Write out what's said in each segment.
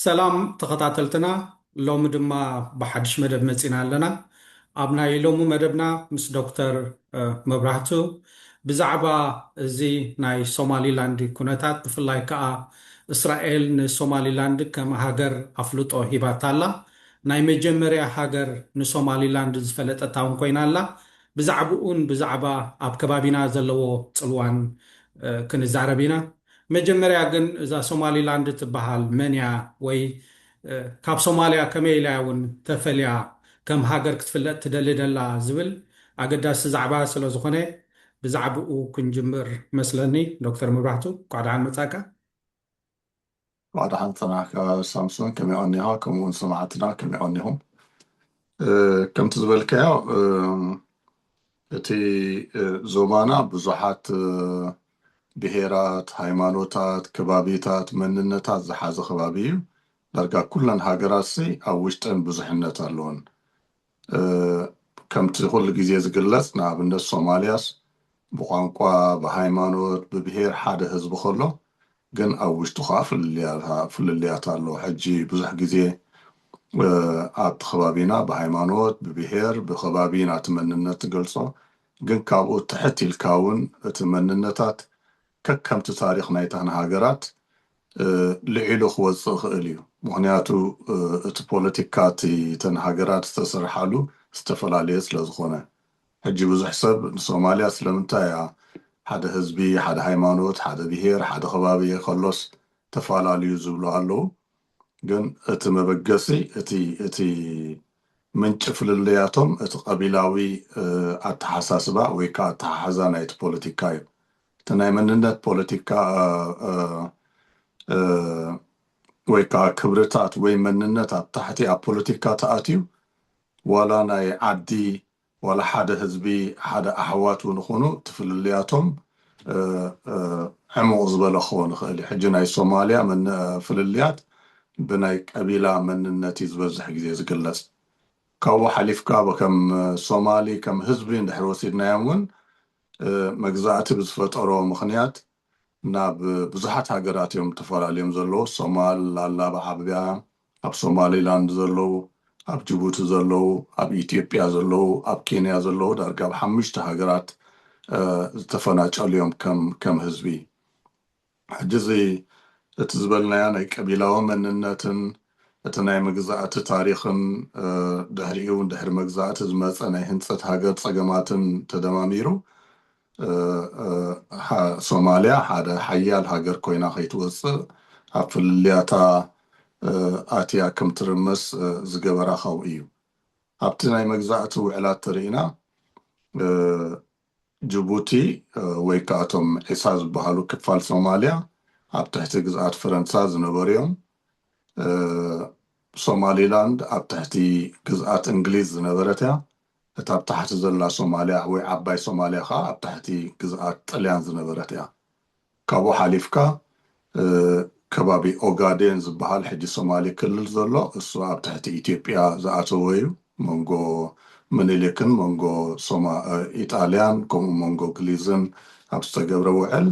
ሰላም ተኸታተልትና፣ ሎሚ ድማ ብሓድሽ መደብ መጺና ኣለና። ኣብ ናይ ሎሚ መደብና ምስ ዶክተር፣ እ፣ መብራህቱ ብዛዕባ እዚ ናይ ሶማሊላንድ ኩነታት፣ ብፍላይ ከኣ እስራኤል ንሶማሊላንድ ከም ሃገር ኣፍልጦ ሂባታ ኣላ። ናይ መጀመርያ ሃገር ንሶማሊላንድ ዝፈለጠታ እውን ኮይና ኣላ። ብዛዕባኡን ብዛዕባ ኣብ ከባቢና ዘለዎ ጽልዋን፣ እ፣ ክንዛረብ ኢና። መጀመርያ ግን እዛ ሶማሊላንድ ትበሃል መን እያ? ወይ፣ እ፣ ካብ ሶማልያ ከመይ ኢላ እውን ተፈልያ ከም ሃገር ክትፍለጥ ትደሊ ደላ ዝብል ኣገዳሲ ዛዕባ ስለ ዝኾነ ብዛዕባኡ ክንጅምር መስለኒ። ዶክተር መብራህቱ፣ እንኳዕ ደሓን መጻእካ። እንኳዕ ደሓን ጸናሕካ ሳምሶን፣ ከመይ ቀኒኻ? ከምኡ እውን ሰማዕትና ከመይ ቀኒኹም? እ፣ ከምቲ ዝበልካዮ፣ እ፣ እቲ፣ እ፣ ዞባና ብዙሓት፣ እ፣ ብሄራት፣ ሃይማኖታት፣ ከባቢታት፣ መንነታት ዝሓዘ ከባቢ እዩ። ዳርጋ ኩለን ሃገራትሲ ኣብ ውሽጠን ብዙሕነት ኣለወን። እ፣ ከምቲ ኩሉ ግዜ ዝግለጽ፣ ንኣብነት ሶማልያስ ብቋንቋ፣ ብሃይማኖት፣ ብብሄር ሓደ ህዝቢ ከሎ፣ ግን ኣብ ውሽጡ ኸዓ ፍልልያ-፣ ፍልልያት ኣሎ። ሕጂ ብዙሕ ግዜ፣ እ፣ ኣብቲ ከባቢና ብሃይማኖት፣ ብብሄር፣ ብኸባቢ ናቲ መንነት ትገልጾ፣ ግን ካብኡ ትሕት ኢልካ እውን እቲ መንነታት ከከምቲ ታሪኽ ናይተን ሃገራት፣ እ፣ ልዒሉ ክወጽእ ይኽእል እዩ። ምኽንያቱ፣ እ፣ እቲ ፖለቲካ እቲ እተን ሃገራት ዝተሰርሓሉ ዝተፈላለየ ስለ ዝኾነ። ሕጂ ብዙሕ ሰብ ንሶማልያ ስለምንታይ እያ ሓደ ህዝቢ፣ ሓደ ሃይማኖት፣ ሓደ ብሄር፣ ሓደ ከባቢ ከሎስ ተፈላለዩ ዝብሉ ኣለዉ። ግን እቲ መበገሲ፣ እቲ፣ እቲ ምንጪ ፍልልያቶም እቲ ቀቢላዊ፣ እ፣ ኣተሓሳስባ ወይ ከዓ ኣተሓሕዛ ናይቲ ፖለቲካ እዩ። እቲ ናይ መንነት ፖለቲካ፣ እ፣ እ፣ እ፣ ወይ ከዓ ክብርታት ወይ መንነት ኣብ ታሕቲ ኣብ ፖለቲካ ተኣትዩ፣ ዋላ ናይ ዓዲ፣ ዋላ ሓደ ህዝቢ፣ ሓደ ኣሕዋት እውን ይኹኑ፣ እቲ ፍልልያቶም፣ እ፣ እ፣ ዕሙቕ ዝበለ ክኸውን ይኽእል እዩ። ሕጂ ናይ ሶማልያ መን-፣ ፍልልያት ብናይ ቀቢላ መንነት እዩ ዝበዝሕ ግዜ ዝግለጽ። ካብኡ ሓሊፍካ ብ-፣ ከም ሶማሊ፣ ከም ህዝቢ እንድሕር ወሲድናዮም እውን፣ እ፣ መግዛእቲ ብዝፈጠሮ ምኽንያት ናብ ብዙሓት ሃገራት እዮም ተፈላልዮም ዘለዉ። ሶማል ኣላ ብዓብያ፣ ኣብ ሶማሊላንድ ዘለዉ፣ ኣብ ጅቡቲ ዘለዉ፣ ኣብ ኢትዮጵያ ዘለዉ፣ ኣብ ኬንያ ዘለዉ፣ ዳርጋ ኣብ ሓሙሽተ ሃገራት፣ እ፣ ዝተፈናጨሉ እዮም ከም፣ ከም ህዝቢ። ሕጂ እዚ እቲ ዝበልናዮ ናይ ቀቢላዊ መንነትን እቲ ናይ መግዛእቲ ታሪኽን፣ እ፣ ድሕሪኡ እውን ድሕሪ መግዛእቲ ዝመጸ ናይ ህንጸት ሃገር ጸገማትን ተደማሚሩ፣ እ፣ እ፣ ሓ-፣ ሶማልያ ሓደ ሓያል ሃገር ኮይና ከይትወጽእ ኣብ ፍልልያታ፣ እ፣ ኣትያ ከም ትርመስ፣ እ፣ ዝገበራ ካብኡ እዩ። ኣብቲ ናይ መግዛእቲ ውዕላት ተርኢና፣ እ፣ ጅቡቲ፣ እ፣ ወይ ከዓ እቶም ዒሳ ዝበሃሉ ክፋል ሶማልያ ኣብ ትሕቲ ግዝኣት ፈረንሳ ዝነበሩ እዮም። እ፣ ሶማሊላንድ ኣብ ትሕቲ ግዝኣት እንግሊዝ ዝነበረት እያ። እታ ኣብ ታሕቲ ዘላ ሶማልያ ወይ ዓባይ ሶማልያ ከዓ ኣብ ትሕቲ ግዝኣት ጥልያን ዝነበረት እያ። ካብኡ ሓሊፍካ፣ እ፣ ከባቢ ኦጋዴን ዝበሃል ሕጂ ሶማሊ ክልል ዘሎ፣ እሱ ኣብ ትሕቲ ኢትዮጵያ ዝኣተወ እዩ። መንጎ ምኒልክን መንጎ ሶማ-፣ እ፣ ኢጣልያን ከምኡ መንጎ ግሊዝን ኣብ ዝተገብረ ውዕል፣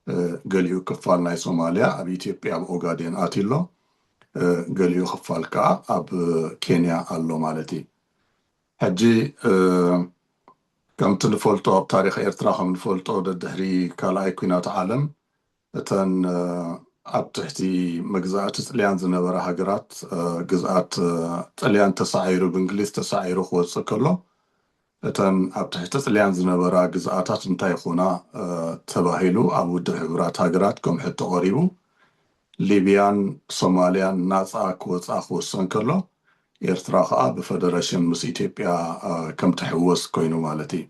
እ፣ ገሊኡ ክፋል ናይ ሶማልያ ኣብ ኢትዮጵያ ኣብ ኦጋዴን ኣትዩ ኣሎ። እ፣ ገሊኡ ክፋል ከዓ ኣብ ኬንያ ኣሎ ማለት እዩ። ሕጂ፣ እ፣ ከምቲ ንፈልጦ ኣብ ታሪኽ ኤርትራ ከም ንፈልጦ ደድሕሪ ካልኣይ ኲናት ዓለም እተን፣ እ፣ ኣብ ትሕቲ መግዛእቲ ጥልያን ዝነበራ ሃገራት፣ እ፣ ግዝኣት፣ እ፣ ጥልያን ተሳዒሩ፣ ብእንግሊዝ ተሳዒሩ ክወጽእ ከሎ፣ እተን ኣብ ትሕቲ ጥልያን ዝነበራ ግዝኣታት እንታይ ይኾና፣ እ፣ ተባሂሉ ኣብ ውድብ ሕቡራት ሃገራት ከም ሕቶ ቀሪቡ፣ ሊብያን ሶማልያን ናጻ ክወጻ ክውሰን ከሎ፣ ኤርትራ ኸኣ ብፈደረሽን ምስ ኢትዮጵያ፣ እ፣ ከም ትሕወስ ኮይኑ ማለት እዩ።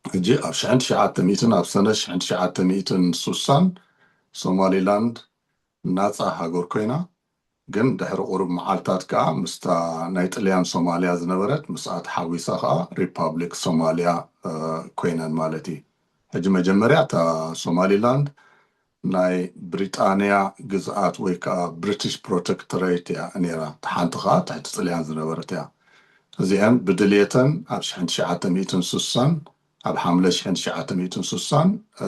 ሕጂ ኣብ ሽሕን ትሽዓተ ሚእትን፣ ኣብ ሰነ ሽሕን ትሽዓተ ሚእትን ስሳን ሶማሊላንድ ናጻ ሃገር ኮይና፣ ግን ድሕሪ ቁሩብ መዓልታት ከኣ ምስታ ናይ ጥልያን ሶማልያ ዝነበረት ምስኣ ተሓዊሳ ከኣ ሪፓብሊክ ሶማልያ፣ እ፣ ኮይነን ማለት እዩ። ሕጂ መጀመርያ እታ ሶማሊላንድ ናይ ብሪጣንያ ግዝኣት ወይ ከኣ ብሪቲሽ ፕሮቴክቶሬት እያ ነይራ። እታ ሓንቲ ከኣ ትሕቲ ጥልያን ዝነበረት እያ። እዚአን ብድልየተን ኣብ ሽሕን ትሽዓተ ሚእትን ስሳን፣ ኣብ ሓምለ ሽሕን ትሽዓተ ሚእትን ስሳን፣ እ፣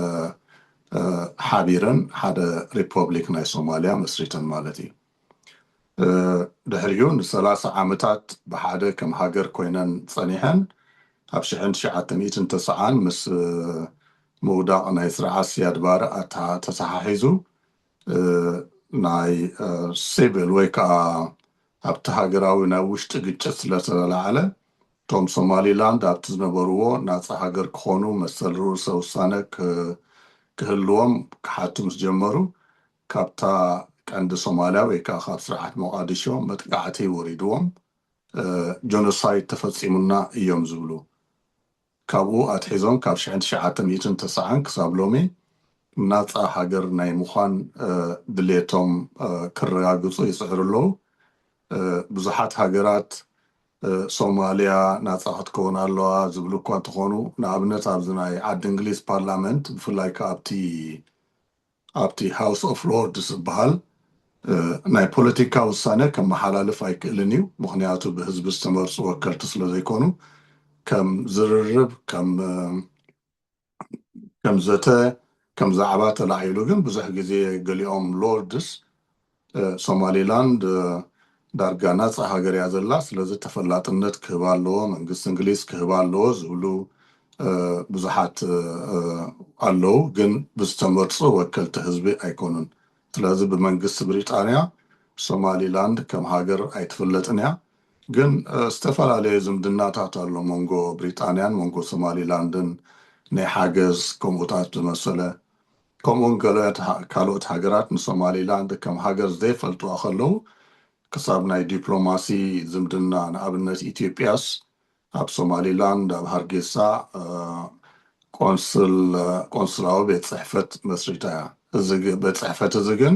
እ፣ ሓቢረን ሓደ ሪፐብሊክ ናይ ሶማልያ መስሪተን ማለት እዩ። ድሕሪኡ ንሰላሳ ዓመታት ብሓደ ከም ሃገር ኮይነን ጸኒሐን፣ ኣብ ሽሕን ትሽዓተ ሚእትን ተስዓን ምስ ምውዳቕ ናይ ስርዓት ሲያድ ባረ ተተሓሒዙ፣ ናይ ሲቪል ወይ ከዓ ኣብቲ ሃገራዊ ናይ ውሽጢ ግጭት ስለተለዓለ፣ እቶም ሶማሊላንድ ኣብቲ ዝነበርዎ ናፃ ሃገር ክኾኑ መሰል ርእሰ ውሳነ ክህልዎም ክሓቱ ምስ ጀመሩ፣ ካብታ ቀንዲ ሶማልያ ወይ ከዓ ካብ ስርዓት ሞቓዲሾ መጥቃዕቲ ወሪድዎም፣ ጆኖሳይድ ተፈፂሙና እዮም ዝብሉ። ካብኡ ኣትሒዞም ካብ ሽሕን ትሽዓተ ሚእትን ተስዓን ክሳብ ሎሚ ናፃ ሃገር ናይ ምዃን ድሌቶም ክረጋግፁ ይፅዕሩ ኣለዉ። ብዙሓት ሃገራት ሶማልያ ናፃ ክትከውን ኣለዋ ዝብሉ እኳ እንተኾኑ፣ ንኣብነት ኣብዚ ናይ ዓዲ እንግሊዝ ፓርላመንት፣ ብፍላይ ከዓ ኣብቲ ኣብቲ ሃውስ ኦፍ ሎርድስ ዝበሃል ናይ ፖለቲካ ውሳነ ከመሓላልፍ ኣይክእልን እዩ። ምኽንያቱ ብህዝቢ ዝተመርፁ ወከልቲ ስለ ዘይኮኑ፣ ከም ዝርርብ፣ ከም ከም ዘተ፣ ከም ዛዕባ ተላዒሉ ግን ብዙሕ ግዜ ገሊኦም ሎርድስ ሶማሊላንድ ዳርጋ ናፃ ሃገር እያ ዘላ፣ ስለዚ ተፈላጥነት ክህባ ኣለዎ፣ መንግስቲ እንግሊዝ ክህባ ኣለዎ ዝብሉ ብዙሓት ኣለዉ፣ ግን ብዝተመርፁ ወከልቲ ህዝቢ ኣይኮኑን። ስለዚ ብመንግስቲ ብሪጣንያ ሶማሊላንድ ከም ሃገር ኣይትፍለጥን እያ። ግን ዝተፈላለየ ዝምድናታት ኣሎ መንጎ ብሪጣንያን መንጎ ሶማሊላንድን፣ ናይ ሓገዝ ከምኡታት ዝመሰለ። ከምኡውን ገለ ካልኦት ሃገራት ንሶማሊላንድ ከም ሃገር ዘይፈልጥዋ ከለዉ፣ ክሳብ ናይ ዲፕሎማሲ ዝምድና፣ ንኣብነት ኢትዮጵያስ ኣብ ሶማሊላንድ ኣብ ሃርጌሳ ቆንስላዊ ቤት ፅሕፈት መስሪታ እያ። እዚ ቤት ፅሕፈት እዚ ግን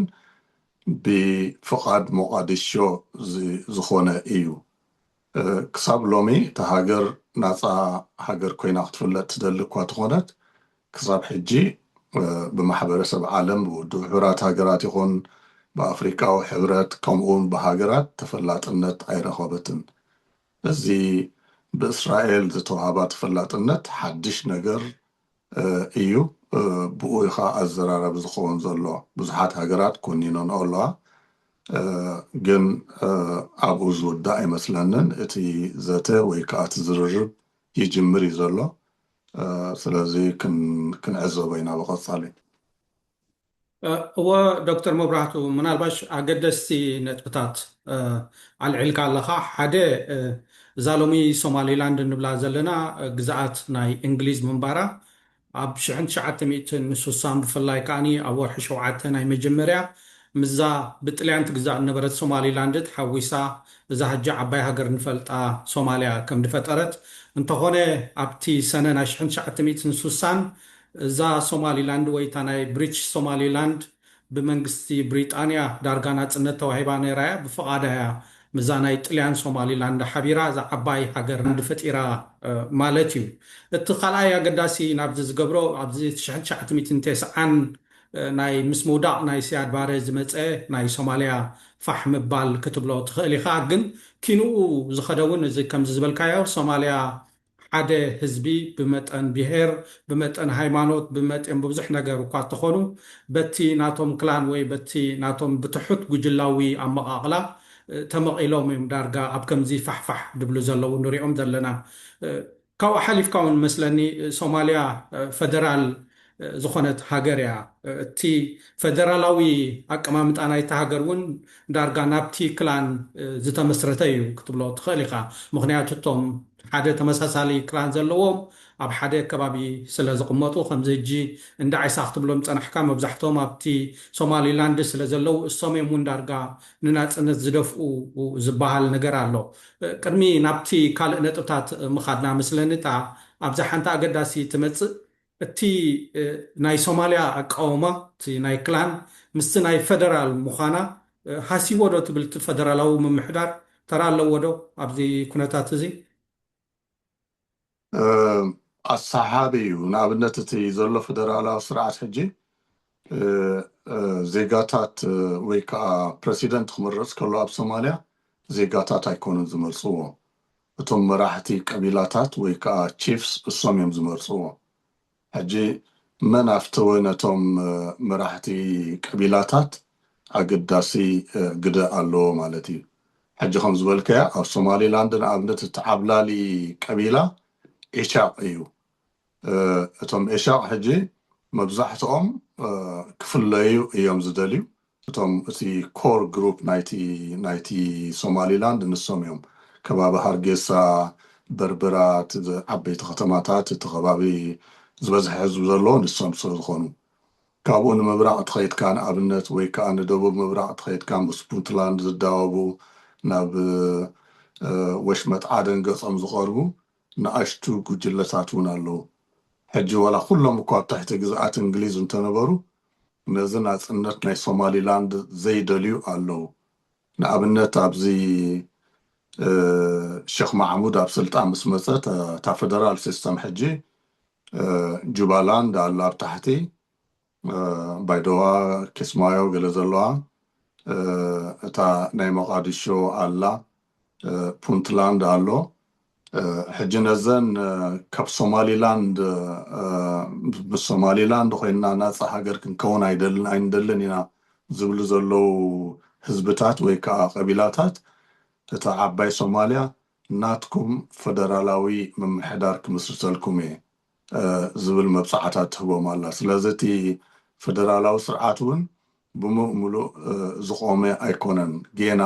ብፍቓድ ሞቓዲሾ ዝኾነ እዩ። ክሳብ ሎሚ እታ ሃገር ናፃ ሃገር ኮይና ክትፍለጥ ትደሊ እኳ ተኾነት፣ ክሳብ ሕጂ ብማሕበረሰብ ዓለም፣ ብውድብ ሕቡራት ሃገራት ይኹን ብኣፍሪቃዊ ሕብረት፣ ከምኡውን ብሃገራት ተፈላጥነት ኣይረኸበትን። እዚ ብእስራኤል ዝተዋህባ ተፈላጥነት ሓድሽ ነገር እዩ። ብኡ ኢኻ ኣዘራረብ ዝኸውን ዘሎ። ብዙሓት ሃገራት ኮኒኖንኦ ኣለዋ፣ ግን ኣብኡ ዝውዳእ ኣይመስለንን። እቲ ዘተ ወይ ከዓ እቲ ዝርርብ ይጅምር እዩ ዘሎ። ስለዚ ክንዕዘቦ ኢና ብቐፃሊ። እወ፣ ዶክተር መብራህቱ፣ ምናልባሽ ኣገደስቲ ነጥብታት ኣልዒልካ ኣለኻ። ሓደ፣ እዛ ሎሚ ሶማሊላንድ እንብላ ዘለና ግዝኣት ናይ እንግሊዝ ምንባራ፣ ኣብ ሽሕን ትሽዓተ ሚእትን ስሳን ብፍላይ ከዓኒ ኣብ ወርሒ ሸውዓተ ናይ መጀመርያ ምዛ ብጥልያን ትግዛእ ዝነበረት ሶማሊላንድ ተሓዊሳ እዛ ሕጂ ዓባይ ሃገር ንፈልጣ ሶማልያ ከም ዝፈጠረት፣ እንተኾነ ኣብቲ ሰነ ናይ ሽሕን ትሽዓተ ሚእትን ስሳን እዛ ሶማሊላንድ ወይ እታ ናይ ብሪቲሽ ሶማሊላንድ ብመንግስቲ ብሪጣንያ ዳርጋ ናፅነት ተዋሂባ ነይራ እያ። ብፍቓዳ እያ ምዛ ናይ ጥልያን ሶማሊላንድ ሓቢራ እዛ ዓባይ ሃገር ፈጢራ ማለት እዩ። እቲ ካልኣይ ኣገዳሲ ናብዚ ዝገብሮ ኣብዚ ትሽዓተ ሚእትን ተስዓን ናይ ምስ ምውዳቕ ናይ ሲያድ ባረ ዝመፀ ናይ ሶማልያ ፋሕ ምባል ክትብሎ ትኽእል ኢኻ። ግን ኪንኡ ዝኸደ እውን እዚ ከምዚ ዝበልካዮ ሶማልያ ሓደ ህዝቢ ብመጠን ብሄር፣ ብመጠን ሃይማኖት፣ ብመጠን ብብዙሕ ነገር እኳ እንተኾኑ በቲ ናቶም ክላን ወይ በቲ ናቶም ብትሑት ጉጅላዊ ኣመቓቕላ ተመቒሎም እዮም ዳርጋ ኣብ ከምዚ ፋሕፋሕ ድብሉ ዘለዉ ንሪኦም ዘለና። ካብኡ ሓሊፍካ እውን መስለኒ ሶማልያ ፈደራል ዝኾነት ሃገር እያ። እቲ ፈደራላዊ ኣቀማምጣ ናይቲ ሃገር እውን ዳርጋ ናብቲ ክላን ዝተመስረተ እዩ ክትብሎ ትኽእል ኢኻ። ምኽንያቱ እቶም ሓደ ተመሳሳሊ ክላን ዘለዎም ኣብ ሓደ ከባቢ ስለ ዝቕመጡ፣ ከምዚ ሕጂ እንዳ ዒሳ ክትብሎም ጸናሕካ፣ መብዛሕትኦም ኣብቲ ሶማሊላንድ ስለ ዘለዉ እሶም እዮም እውን ዳርጋ ንናጽነት ዝደፍኡ ዝበሃል ነገር ኣሎ። ቅድሚ ናብቲ ካልእ ነጥብታት ምኻድና ምስለኒ እታ ኣብዛ ሓንቲ ኣገዳሲ ትመጽእ እቲ ናይ ሶማልያ ኣቃውማ እቲ ናይ ክላን ምስቲ ናይ ፈደራል ምዃና ሃሲዎ ዶ ትብል እቲ ፈደራላዊ ምምሕዳር ተራ ኣለዎ ዶ ኣብዚ ኩነታት እዚ? ኣሰሓሓቢ እዩ። ንኣብነት እቲ ዘሎ ፈደራላዊ ስርዓት ሕጂ ዜጋታት ወይ ከዓ ፕረሲደንት ክምረፅ ከሎ ኣብ ሶማልያ ዜጋታት ኣይኮኑን ዝመርፅዎ። እቶም መራሕቲ ቀቢላታት ወይ ከዓ ቺፍስ እሶም እዮም ዝመርፅዎ። ሕጂ መን ኣፍተወ ነቶም መራሕቲ ቀቢላታት ኣገዳሲ ግደ ኣለዎ ማለት እዩ። ሕጂ ከም ዝበልካያ ኣብ ሶማሊላንድ ንኣብነት እቲ ዓብላሊ ቀቢላ ኢሻቕ እዩ። እቶም ኢሻቕ ሕጂ መብዛሕትኦም ክፍለዩ እዮም ዝደልዩ። እቶም እቲ ኮር ግሩፕ ናይቲ ናይቲ ሶማሊላንድ ንሶም እዮም። ከባቢ ሃርጌሳ፣ በርበራ፣ እቲ ዓበይቲ ከተማታት፣ እቲ ከባቢ ዝበዝሐ ህዝቢ ዘለዎ ንሶም ስለ ዝኾኑ፣ ካብኡ ንምብራቕ ትኸይድካ ንኣብነት ወይ ከዓ ንደቡብ ምብራቕ ትኸይድካ ምስ ፑንትላንድ ዝዳወቡ ናብ ወሽመጥ ዓደን ገጾም ዝቐርቡ ንኣሽቱ ጉጅለታት እውን ኣለዉ። ሕጂ ዋላ ኩሎም እኳ ኣብ ትሕቲ ግዝኣት እንግሊዝ እንተነበሩ ነዚ ናፅነት ናይ ሶማሊላንድ ዘይደልዩ ኣለዉ። ንኣብነት ኣብዚ ሸክ ማሕሙድ ኣብ ስልጣን ምስ መፀ እታ ፈደራል ሲስተም ሕጂ ጁባላንድ ኣላ ኣብ ታሕቲ፣ ባይደዋ፣ ኬስማዮ ገለ ዘለዋ፣ እታ ናይ መቃድሾ ኣላ፣ ፑንትላንድ ኣሎ። ሕጂ ነዘን ካብ ሶማሊላንድ ምስ ሶማሊላንድ ኮይንና ናፃ ሃገር ክንከውን ኣይንደልን ኢና ዝብሉ ዘለዉ ህዝብታት ወይ ከዓ ቀቢላታት እታ ዓባይ ሶማልያ ናትኩም ፈደራላዊ ምምሕዳር ክምስርተልኩም እየ ዝብል መብፅዓታት ትህቦም ኣላ። ስለዚ እቲ ፈደራላዊ ስርዓት እውን ብሙሉእ ሙሉእ ዝቆመ ኣይኮነን። ጌና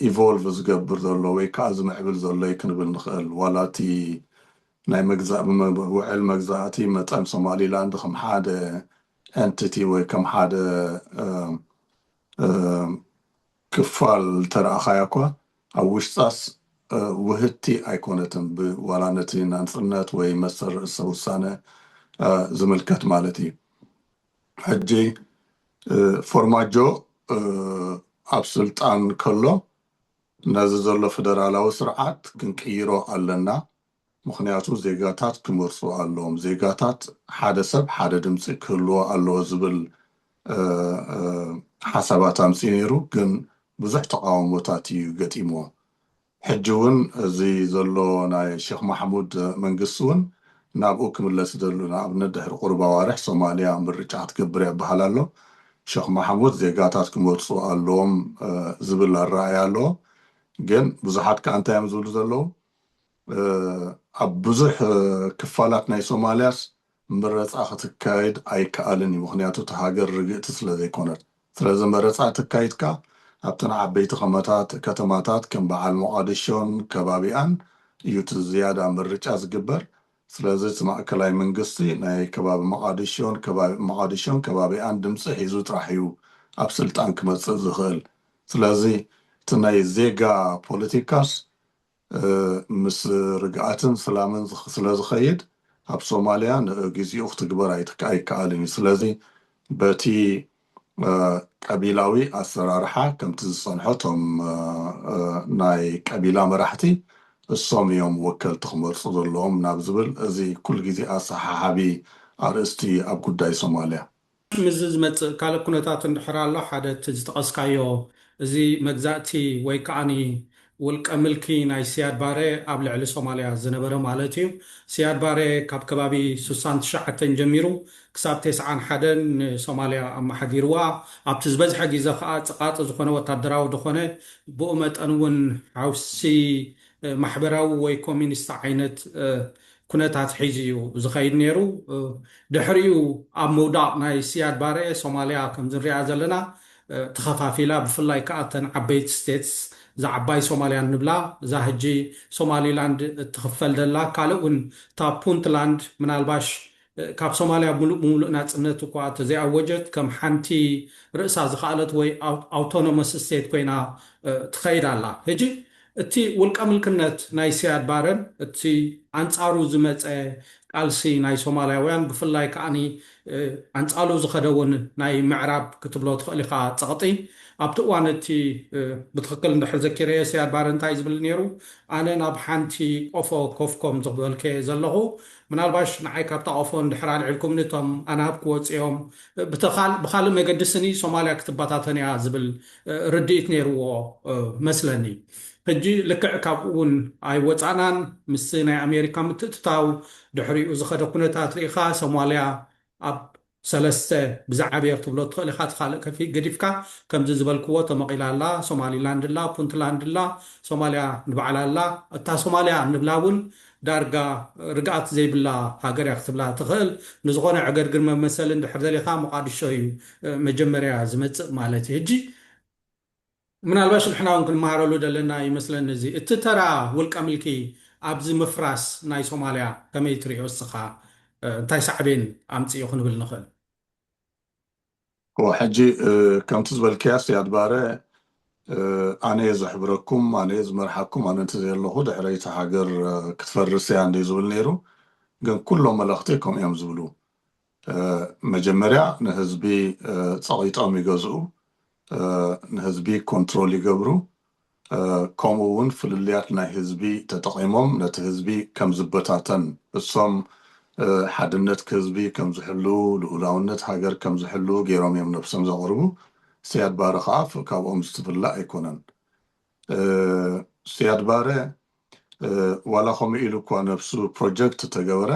ኢቮልቭ ዝገብር ዘሎ ወይ ከዓ ዝምዕብል ዘሎ እዩ ክንብል ንኽእል። ዋላ እቲ ናይ መግዛእ ውዕል መግዛእቲ መጠን ሶማሊላንድ ከም ሓደ ኤንቲቲ ወይ ከም ሓደ ክፋል ተረኣኻያ እኳ ኣብ ውሽጣስ ውህድቲ ኣይኮነትን። ብዋላ ነቲ ናንፅነት ወይ መሰል ርእሰ ውሳነ ዝምልከት ማለት እዩ። ሕጂ ፎርማጆ ኣብ ስልጣን ከሎ ነዚ ዘሎ ፈደራላዊ ስርዓት ክንቅይሮ ኣለና፣ ምኽንያቱ ዜጋታት ክመርፁ ኣለዎም፣ ዜጋታት ሓደ ሰብ ሓደ ድምፂ ክህልዎ ኣለዎ ዝብል ሓሳባት ኣምፂኡ ነይሩ። ግን ብዙሕ ተቃውሞታት እዩ ገጢምዎ። ሕጂ እውን እዚ ዘሎ ናይ ሸክ ማሕሙድ መንግስቲ እውን ናብኡ ክምለስ ይደሉ። ንኣብነት ድሕሪ ቁሩብ ኣዋርሕ ሶማልያ ምርጫ ክትገብር እያ ይበሃል ኣሎ። ሸክ ማሕሙድ ዜጋታት ክመርፁ ኣለዎም ዝብል ኣረኣእያ ኣለዎ። ግን ብዙሓት ከዓ እንታይ እዮም ዝብሉ ዘለዉ? ኣብ ብዙሕ ክፋላት ናይ ሶማልያስ መረፃ ክትካየድ ኣይከኣልን እዩ። ምኽንያቱ እቲ ሃገር ርግእቲ ስለ ዘይኮነት። ስለዚ መረፃ ተካይድካ ኣብተን ዓበይቲ ከመታት ከተማታት ከም በዓል ሞቓድሾን ከባቢኣን እዩ እቲ ዝያዳ ምርጫ ዝግበር። ስለዚ እቲ ማእከላይ መንግስቲ ናይ ከባቢ መቓድሾን ከባቢ መቓድሾን ከባቢኣን ድምፂ ሒዙ ጥራሕ እዩ ኣብ ስልጣን ክመፅእ ዝኽእል። ስለዚ እቲ ናይ ዜጋ ፖለቲካስ ምስ ርግኣትን ሰላምን ስለ ዝኸይድ ኣብ ሶማልያ ንግዜኡ ክትግበር ኣይከኣልን እዩ። ስለዚ በቲ ቀቢላዊ ኣሰራርሓ ከምቲ ዝፀንሖ እቶም ናይ ቀቢላ መራሕቲ እሶም እዮም ወከልቲ ክመርፁ ዘለዎም ናብ ዝብል እዚ ኩሉ ግዜ ኣሰሓሓቢ ኣርእስቲ ኣብ ጉዳይ ሶማልያ። ምስዚ ዝመፅእ ካልእ ኩነታት እንድሕር ኣሎ ሓደ እቲ ዝጠቐስካዮ እዚ መግዛእቲ ወይ ከዓኒ ውልቀ ምልኪ ናይ ስያድ ባሬ ኣብ ልዕሊ ሶማልያ ዝነበረ ማለት እዩ። ስያድ ባሬ ካብ ከባቢ ስሳን ትሽዓተን ጀሚሩ ክሳብ ተስዓን ሓደን ንሶማልያ ኣመሓዲርዋ። ኣብቲ ዝበዝሐ ግዜ ከዓ ፀቓጢ ዝኾነ ወታደራዊ ዝኾነ ብኡ መጠን እውን ሓውሲ ማሕበራዊ ወይ ኮሚኒስት ዓይነት ኩነታት ሒዙ እዩ ዝኸይድ ነይሩ። ድሕሪኡ ኣብ ምውዳቕ ናይ ስያድ ባሬ ሶማልያ ከምዚ ንሪኣ ዘለና ተኸፋፊላ፣ ብፍላይ ከዓ እተን ዓበይቲ ስቴትስ እዛ ዓባይ ሶማልያ ንብላ እዛ ሕጂ ሶማሊላንድ እትኽፈል ዘላ ካልእ እውን እታ ፑንትላንድ ምናልባሽ ካብ ሶማልያ ሙሉእ ብሙሉእ ናፅነት እኳ ተዘይኣወጀት ከም ሓንቲ ርእሳ ዝኸኣለት ወይ ኣውቶኖመስ ስቴት ኮይና ትኸይድ ኣላ። ሕጂ እቲ ውልቀ ምልክነት ናይ ስያድ ባረን እቲ ኣንፃሩ ዝመፀ ቃልሲ ናይ ሶማልያውያን ብፍላይ ከዓኒ ኣንፃሉ ዝኸደ እውን ናይ ምዕራብ ክትብሎ ትኽእል ኢኻ ፀቕጢ ኣብቲ እዋን እቲ ብትኽክል እንድሕር ዘኪረዮ ስያድ ባረ እንታይ ዝብል ነይሩ? ኣነ ናብ ሓንቲ ቆፎ ኮፍ ከም ዝበልከ ዘለኹ ምናልባሽ ንዓይ ካብታ ቆፎ እንድሕር ኣልዒልኩምኒ እቶም ኣናብኩ ወፂኦም ብኻልእ መገዲ ስኒ ሶማልያ ክትበታተን እያ ዝብል ርድኢት ነይርዎ መስለኒ። ሕጂ ልክዕ ካብኡ እውን ኣይወፃእናን። ምስ ናይ ኣሜሪካ ምትእትታው ድሕሪኡ ዝኸደ ኩነታት ርኢኻ ሶማልያ ኣብ ሰለስተ ብዝዓበየ ክትብሎ ትኽእል ኢኻ። እቲ ካልእ ከፊ ገዲፍካ ከምዚ ዝበልክዎ ተመቒላ ኣላ፣ ሶማሊላንድ ኣላ፣ ፑንትላንድ ኣላ፣ ሶማልያ ንባዕላ ኣላ። እታ ሶማልያ እንብላ እውን ዳርጋ ርግኣት ዘይብላ ሃገር እያ ክትብላ ትኽእል። ንዝኾነ ዕገርግር መመሰሊ እንድሕር ደሊኻ፣ ሞቓዲሾ እዩ መጀመርያ ዝመጽእ ማለት እዩ። ሕጂ ምናልባሽ ንሕና እውን ክንመሃረሉ ዘለና ይመስለኒ። እዚ እቲ ተራ ውልቀ ምልኪ ኣብዚ ምፍራስ ናይ ሶማልያ ከመይ ትሪኦ እስኻ? እንታይ ሳዕቤን ኣምፅኡ ክንብል ንኽእል? ሕጂ ከምቲ ዝበልክያ፣ ስያድ ባረ ኣነ እየ ዘሕብረኩም፣ ኣነ እየ ዝመርሓኩም፣ ኣነ እንተዘየለኹ ድሕረይቲ ሃገር ክትፈርስ እያ እንደ ዝብል ነይሩ። ግን ኩሎም መለኽቲ ከምኡ እዮም ዝብሉ። መጀመርያ ንህዝቢ ጸቒጦም ይገዝኡ፣ ንህዝቢ ኮንትሮል ይገብሩ። ከምኡ እውን ፍልልያት ናይ ህዝቢ ተጠቒሞም ነቲ ህዝቢ ከም ዝበታተን፣ እሶም ሓድነት ህዝቢ ከም ዝሕልው፣ ልኡላውነት ሃገር ከም ዝሕልው ገይሮም እዮም ነብሶም ዘቕርቡ። ስያድ ባረ ከዓ ካብኦም ዝትፍላእ ኣይኮነን። ስያድ ባረ ዋላ ከምኡ ኢሉ እኳ ነብሱ ፕሮጀክት ተገበረ፣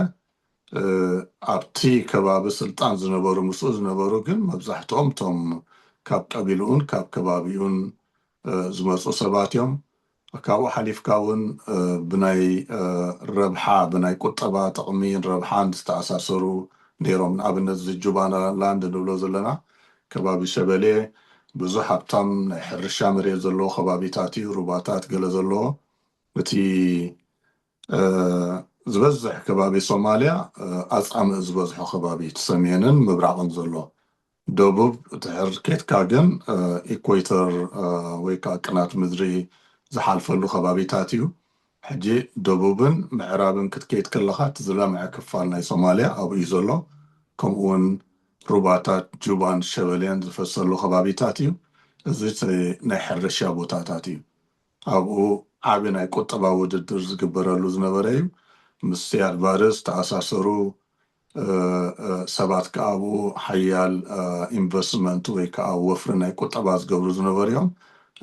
ኣብቲ ከባቢ ስልጣን ዝነበሩ፣ ምስኡ ዝነበሩ ግን መብዛሕትኦም እቶም ካብ ቀቢልኡን ካብ ከባቢኡን ዝመፁ ሰባት እዮም። ካብኡ ሓሊፍካ እውን ብናይ ረብሓ፣ ብናይ ቁጠባ ጥቕሚን ረብሓን ዝተኣሳሰሩ ነይሮም። ንኣብነት እዚ ጁባላንድ ንብሎ ዘለና ከባቢ ሸበሌ ብዙሕ ሃብታም ናይ ሕርሻ መሬት ዘለዎ ከባቢታት እዩ፣ ሩባታት ገለ ዘለዎ። እቲ ዝበዝሕ ከባቢ ሶማልያ ኣፃምእ ዝበዝሖ ከባቢ፣ እቲ ሰሜንን ምብራቕን ዘሎ። ደቡብ ድሕር ኬድካ ግን ኢኩዌተር ወይ ከዓ ቅናት ምድሪ ዝሓልፈሉ ከባቢታት እዩ። ሕጂ ደቡብን ምዕራብን ክትከይድ ከለኻ እቲ ዝለምዐ ክፋል ናይ ሶማልያ ኣብኡ እዩ ዘሎ። ከምኡውን ሩባታት ጁባን ሸበሌን ዝፈሰሉ ከባቢታት እዩ። እዚ ናይ ሕርሻ ቦታታት እዩ። ኣብኡ ዓቢ ናይ ቁጠባ ውድድር ዝግበረሉ ዝነበረ እዩ። ምስ ስያድ ባረ ዝተኣሳሰሩ ሰባት ከዓ ኣብኡ ሓያል ኢንቨስትመንት ወይ ከዓ ወፍሪ ናይ ቁጠባ ዝገብሩ ዝነበሩ እዮም።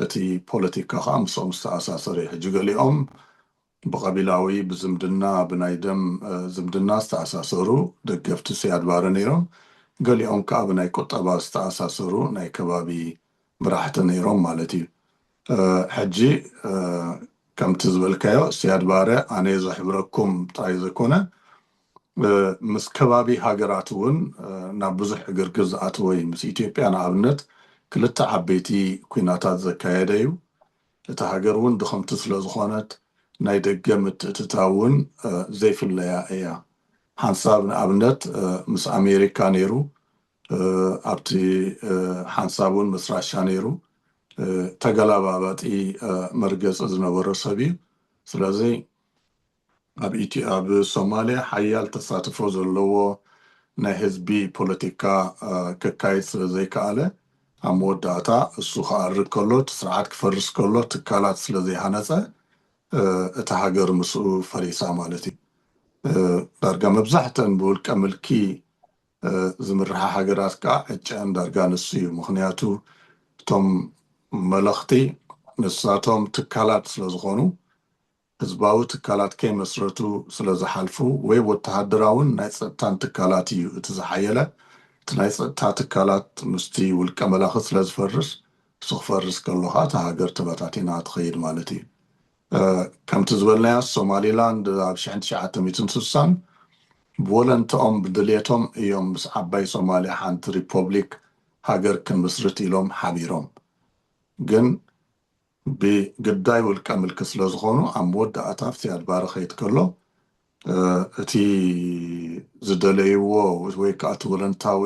እቲ ፖለቲካ ከዓ ምስኦም ዝተኣሳሰረ እዩ። ሕጂ ገሊኦም ብቐቢላዊ፣ ብዝምድና፣ ብናይ ደም ዝምድና ዝተኣሳሰሩ ደገፍቲ ስያድ ባረ ነይሮም። ገሊኦም ከዓ ብናይ ቁጠባ ዝተኣሳሰሩ ናይ ከባቢ መራሕቲ ነይሮም ማለት እዩ። ሕጂ ከምቲ ዝበልካዮ ስያድ ባረ ኣነ ዘሕብረኩም ጥራይ ዘይኮነ ምስ ከባቢ ሃገራት እውን ናብ ብዙሕ ዕግርግር ዝኣተወ እዩ። ምስ ኢትዮጵያ ንኣብነት ክልተ ዓበይቲ ኩናታት ዘካየደ እዩ። እታ ሃገር እውን ድኽምቲ ስለ ዝኾነት ናይ ደገ ምትእትታው እውን ዘይፍለያ እያ። ሓንሳብ ንኣብነት ምስ ኣሜሪካ ነይሩ፣ ኣብቲ ሓንሳብ እውን ምስ ራሻ ነይሩ። ተገላባባጢ መርገፂ ዝነበሮ ሰብ እዩ። ስለዚ ኣብ ኢትዮ ኣብ ሶማልያ ሓያል ተሳትፎ ዘለዎ ናይ ህዝቢ ፖለቲካ ክካየድ ስለ ዘይከኣለ ኣብ መወዳእታ እሱ ክኣርግ ከሎ እቲ ስርዓት ክፈርስ ከሎ ትካላት ስለ ዘይሃነፀ እታ ሃገር ምስኡ ፈሪሳ ማለት እዩ። ዳርጋ መብዛሕተን ብውልቀ ምልኪ ዝምርሓ ሃገራት ከዓ ዕጨን ዳርጋ ንሱ እዩ። ምክንያቱ እቶም መለኽቲ ንሳቶም ትካላት ስለ ዝኾኑ ህዝባዊ ትካላት ከይመስረቱ ስለ ዝሓልፉ ወይ ወተሃደራውን ናይ ፀጥታን ትካላት እዩ እቲ ዝሓየለ። እቲ ናይ ፀጥታ ትካላት ምስቲ ውልቀ መላኺ ስለ ዝፈርስ እሱ ክፈርስ ከሎ ከዓ እታ ሃገር ተበታቲና ትኸይድ ማለት እዩ። ከምቲ ዝበልናዮ ሶማሊላንድ ኣብ ሽሕን ትሽዓተ ሚእትን ስሳን ብወለንትኦም ብድልየቶም እዮም ምስ ዓባይ ሶማልያ ሓንቲ ሪፖብሊክ ሃገር ክንምስርት ኢሎም ሓቢሮም። ግን ብግዳይ ውልቀ ምልኪ ስለ ዝኾኑ ኣብ መወዳእታ ስያድ ባረ ክኸይድ ከሎ እቲ ዝደለይዎ ወይ ከዓ እቲ ወለንታዊ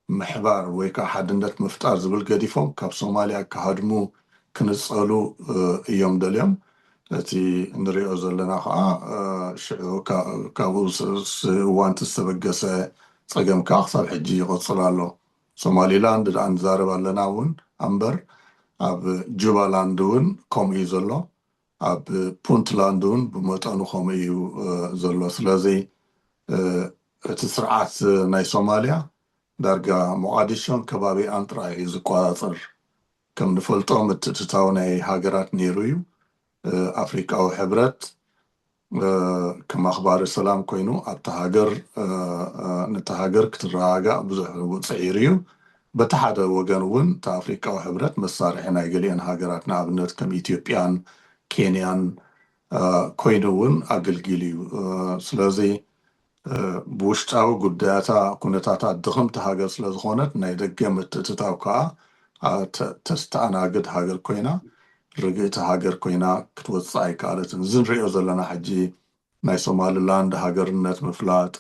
ምሕባር ወይ ከዓ ሓድነት ምፍጣር ዝብል ገዲፎም ካብ ሶማልያ ክሃድሙ ክንፀሉ እዮም ደልዮም። እቲ ንሪኦ ዘለና ከዓ ሽዑ ካብኡ እዋንቲ ዝተበገሰ ፀገም ከዓ ክሳብ ሕጂ ይቐፅል ኣሎ። ሶማሊላንድ ደኣ ንዛረብ ኣለና እውን ኣምበር ኣብ ጁባላንድ እውን ከምኡ እዩ ዘሎ። ኣብ ፑንትላንድ እውን ብመጠኑ ከምኡ እዩ ዘሎ። ስለዚ እቲ ስርዓት ናይ ሶማልያ ዳርጋ ሞቓዲሾን ከባቢኣን ጥራይ እዩ ዝቆፃፀር። ከም ንፈልጦ ምትእትታው ናይ ሃገራት ነይሩ እዩ። ኣፍሪቃዊ ሕብረት ከም ኣኽባሪ ሰላም ኮይኑ ኣብታ ሃገር ነታ ሃገር ክትረጋጋእ ብዙሕ ጽዒሩ እዩ። በቲ ሓደ ወገን እውን እቲ ኣፍሪቃዊ ሕብረት መሳርሒ ናይ ገሊአን ሃገራት ንኣብነት ከም ኢትዮጵያን ኬንያን ኮይኑ እውን ኣገልጊሉ እዩ። ስለዚ ብውሽጣዊ ጉዳያታ ኩነታታ ድኽምቲ ሃገር ስለ ዝኾነት ናይ ደገ ምትእትታው ከዓ ተስተኣናግድ ሃገር ኮይና ርግእቲ ሃገር ኮይና ክትወፅእ ኣይከኣለትን። እዚ ንሪኦ ዘለና ሕጂ ናይ ሶማልላንድ ሃገርነት ምፍላጥ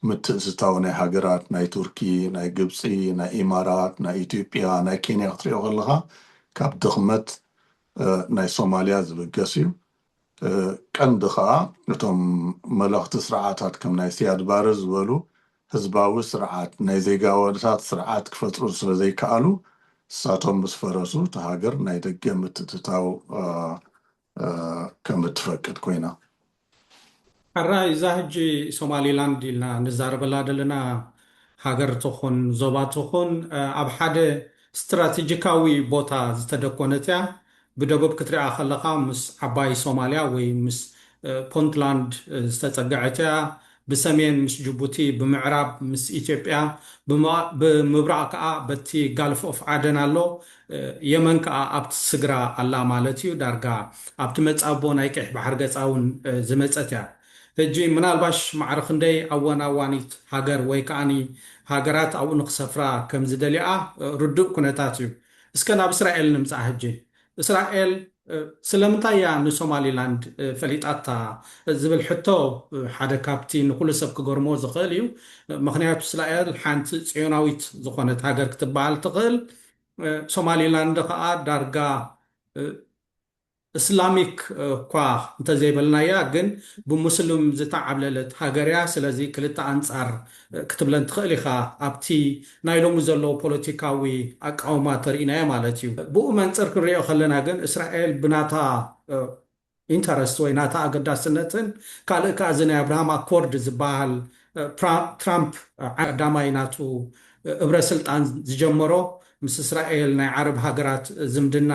ምትእትታው ናይ ሃገራት ናይ ቱርኪ፣ ናይ ግብፂ፣ ናይ ኢማራት፣ ናይ ኢትዮጵያ፣ ናይ ኬንያ ክትሪኦ ከለኻ ካብ ድኽመት ናይ ሶማልያ ዝብገስ እዩ። ቀንዲ ከዓ እቶም መለኽቲ ስርዓታት ከም ናይ ሲያድ ባረ ዝበሉ ህዝባዊ ስርዓት ናይ ዜጋዋታት ስርዓት ክፈጥሩ ስለዘይከኣሉ እሳቶም ምስ ፈረሱ እቲ ሃገር ናይ ደገ ምትእትታው ከም እትፈቅድ ኮይና። ሕራይ እዛ ሕጂ ሶማሊላንድ ኢልና ንዛረበላ ዘለና ሃገር ትኹን ዞባ ትኹን ኣብ ሓደ ስትራቴጂካዊ ቦታ ዝተደኮነት እያ። ብደቡብ ክትሪኣ ከለኻ ምስ ዓባይ ሶማልያ ወይ ምስ ፖንትላንድ ዝተጸግዐት እያ። ብሰሜን ምስ ጅቡቲ፣ ብምዕራብ ምስ ኢትዮጵያ፣ ብምብራቕ ከዓ በቲ ጋልፍ ኦፍ ዓደን ኣሎ። የመን ከዓ ኣብቲ ስግራ ኣላ ማለት እዩ። ዳርጋ ኣብቲ መጻቦ ናይ ቀይሕ ባሕሪ ገጻ እውን ዝመጸት እያ። ሕጂ ምናልባሽ ማዕረ ክንደይ ኣወናዋኒት ሃገር ወይ ከዓኒ ሃገራት ኣብኡ ንክሰፍራ ከም ዝደልያ ርዱእ ኩነታት እዩ። እስከ ናብ እስራኤል ንምጻእ። ሕጂ እስራኤል ስለምንታይ እያ ንሶማሊላንድ ፈሊጣታ ዝብል ሕቶ ሓደ ካብቲ ንኩሉ ሰብ ክገርሞ ዝኽእል እዩ። ምክንያቱ እስራኤል ሓንቲ ጽዮናዊት ዝኾነት ሃገር ክትበሃል ትኽእል። ሶማሊላንድ ከዓ ዳርጋ እስላሚክ እኳ እንተዘይበልናያ ግን ብሙስሊም ዝተዓብለለት ሃገር እያ። ስለዚ ክልተ ኣንጻር ክትብለን ትኽእል ኢኻ። ኣብቲ ናይ ሎሚ ዘሎ ፖለቲካዊ ኣቃውማ ተርእናዮ ማለት እዩ። ብኡ መንፅር ክንሪኦ ከለና ግን እስራኤል ብናታ ኢንተረስት ወይ ናታ ኣገዳስነትን ካልእ ከዓ እዚ ናይ ኣብርሃም ኣኮርድ ዝበሃል ትራምፕ ቀዳማይ ናቱ እብረ ስልጣን ዝጀመሮ ምስ እስራኤል ናይ ዓረብ ሃገራት ዝምድና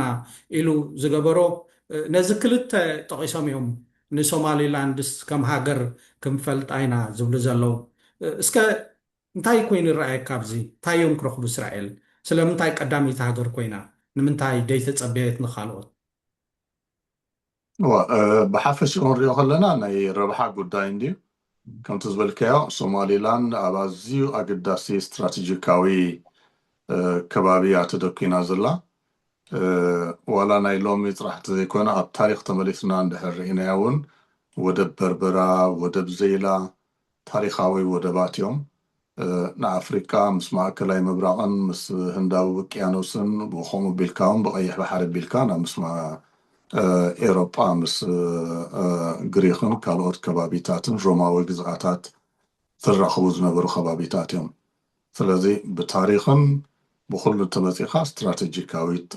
ኢሉ ዝገበሮ ነዚ ክልተ ጠቒሶም እዮም ንሶማሊላንድስ ከም ሃገር ክንፈልጣ ኢና ዝብሉ ዘለዉ። እስከ እንታይ ኮይኑ ይረኣየካ ኣብዚ? እንታይ እዮም ክረኽቡ እስራኤል? ስለምንታይ ቀዳመይቲ ሃገር ኮይና? ንምንታይ ደይተጸበየት ንኻልኦት? ብሓፈሽኡ ክንሪኦ ከለና ናይ ረብሓ ጉዳይ እንድዩ። ከምቲ ዝበልካዮ ሶማሊላንድ ኣብ ኣዝዩ ኣገዳሲ ስትራቴጂካዊ ከባቢ እያ ተደኪና ዘላ። ዋላ ናይ ሎሚ ጥራሕ ዘይኮነ ኣብ ታሪክ ተመሊስና እንድሕር ርኢናያ እውን ወደብ በርበራ፣ ወደብ ዘይላ ታሪካዊ ወደባት እዮም። ንኣፍሪቃ ምስ ማእከላይ ምብራቕን ምስ ህንዳዊ ውቅያኖስን ብከምኡ ቢልካ እውን ብቀይሕ ባሕሪ ቢልካ ናብ ምስ ኤሮጳ ምስ ግሪክን ካልኦት ከባቢታትን ሮማዊ ግዝኣታት ዝራኸቡ ዝነበሩ ከባቢታት እዮም። ስለዚ ብታሪኽን ብኩሉ እንተመፂኻ ስትራቴጂካዊት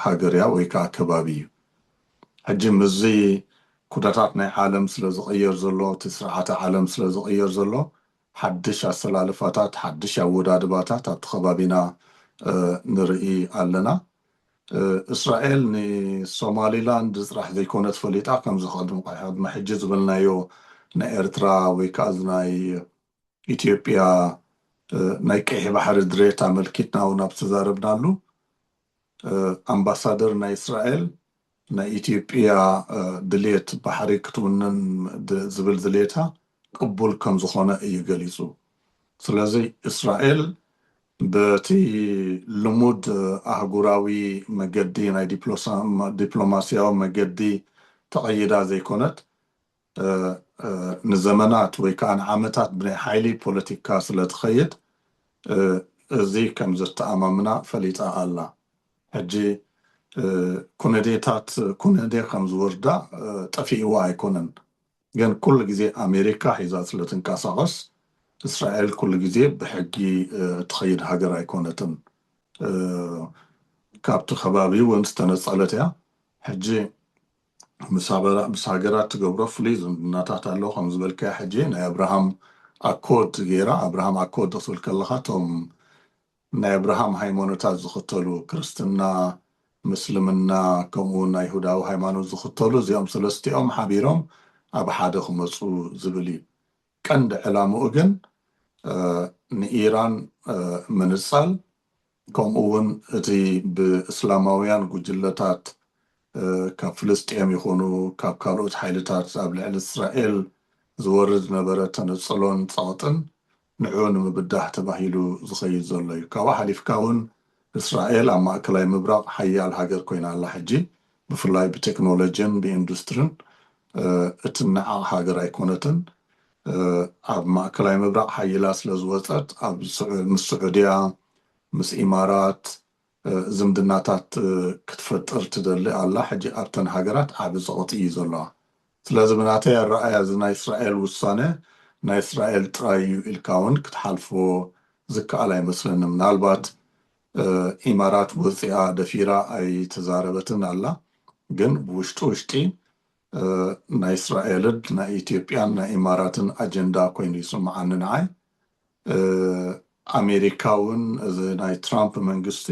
ሃገር እያ ወይ ከዓ ከባቢ እዩ። ሕጂ ምስዚ ኩነታት ናይ ዓለም ስለ ዝቕየር ዘሎ እቲ ስርዓተ ዓለም ስለ ዝቕየር ዘሎ ሓድሽ ኣሰላልፋታት ሓድሽ ኣወዳድባታት ኣብቲ ከባቢና ንርኢ ኣለና። እስራኤል ንሶማሊላንድ ጥራሕ ዘይኮነት ፈሊጣ ከምዚ ቅድሚ ሕጂ ዝበልናዮ ናይ ኤርትራ ወይ ከዓ ናይ ኢትዮጵያ ናይ ቀይሕ ባሕሪ ድሌት ኣመልኪትና እውን ኣብ ዝተዛረብናሉ ኣምባሳደር ናይ እስራኤል ናይ ኢትዮጵያ ድሌት ባሕሪ ክትውንን ዝብል ድሌታ ቅቡል ከም ዝኾነ እዩ ገሊፁ። ስለዚ እስራኤል በቲ ልሙድ ኣህጉራዊ መገዲ ናይ ዲፕሎማስያዊ መገዲ ተቐይዳ ዘይኮነት ንዘመናት ወይ ከዓ ንዓመታት ብናይ ሓይሊ ፖለቲካ ስለ ትኸይድ እዚ ከም ዘተኣማምና ፈሊጣ ኣላ። ሕጂ ኩነዴታት ኩነዴ ከም ዝወርዳ ጠፊእዋ ኣይኮነን። ግን ኩሉ ግዜ ኣሜሪካ ሒዛ ስለ ትንቀሳቐስ እስራኤል ኩሉ ግዜ ብሕጊ ትኸይድ ሃገር ኣይኮነትን። ካብቲ ከባቢ እውን ዝተነፀለት እያ። ሕጂ ምስ ሃገራት ትገብሮ ፍሉይ ዝምድናታት ኣሎ። ከም ዝበልካዮ ሕጂ ናይ ኣብርሃም ኣኮርድ ገይራ፣ ኣብርሃም ኣኮርድ ክትብል ከለኻ እቶም ናይ ኣብርሃም ሃይማኖታት ዝኽተሉ ክርስትና፣ ምስልምና፣ ከምኡ እውን ናይ ይሁዳዊ ሃይማኖት ዝኽተሉ፣ እዚኦም ሰለስቲኦም ሓቢሮም ኣብ ሓደ ክመፁ ዝብል እዩ። ቀንዲ ዕላምኡ ግን ንኢራን ምንፃል፣ ከምኡ እውን እቲ ብእስላማውያን ጉጅለታት ካብ ፍልስጤም ይኹኑ ካብ ካልኦት ሓይልታት ኣብ ልዕሊ እስራኤል ዝወርድ ዝነበረ ተነፅሎን ፀቕጥን ንዕኡ ንምብዳህ ተባሂሉ ዝኸይድ ዘሎ እዩ። ካብኡ ሓሊፍካ እውን እስራኤል ኣብ ማእከላይ ምብራቕ ሓያል ሃገር ኮይና ኣላ። ሕጂ ብፍላይ ብቴክኖሎጂን ብኢንዱስትሪን እትነዓቕ ሃገር ኣይኮነትን። ኣብ ማእከላይ ምብራቕ ሓይላ ስለ ዝወፀት ኣብ ምስ ስዑድያ፣ ምስ ኢማራት ዝምድናታት ክትፈጥር ትደሊ ኣላ። ሕጂ ኣብተን ሃገራት ዓቢ ፀቕጢ እዩ ዘለዋ። ስለዚ ብናተይ ኣረኣያ እዚ ናይ እስራኤል ውሳነ ናይ እስራኤል ጥራይ እዩ ኢልካ እውን ክትሓልፎ ዝከኣል ኣይመስለኒ። ምናልባት ኢማራት ወፂኣ ደፊራ ኣይተዛረበትን ኣላ፣ ግን ብውሽጢ ውሽጢ ናይ እስራኤልን ናይ ኢትዮጵያን ናይ ኢማራትን ኣጀንዳ ኮይኑ ይስምዓኒ ንዓይ። ኣሜሪካ እውን እዚ ናይ ትራምፕ መንግስቲ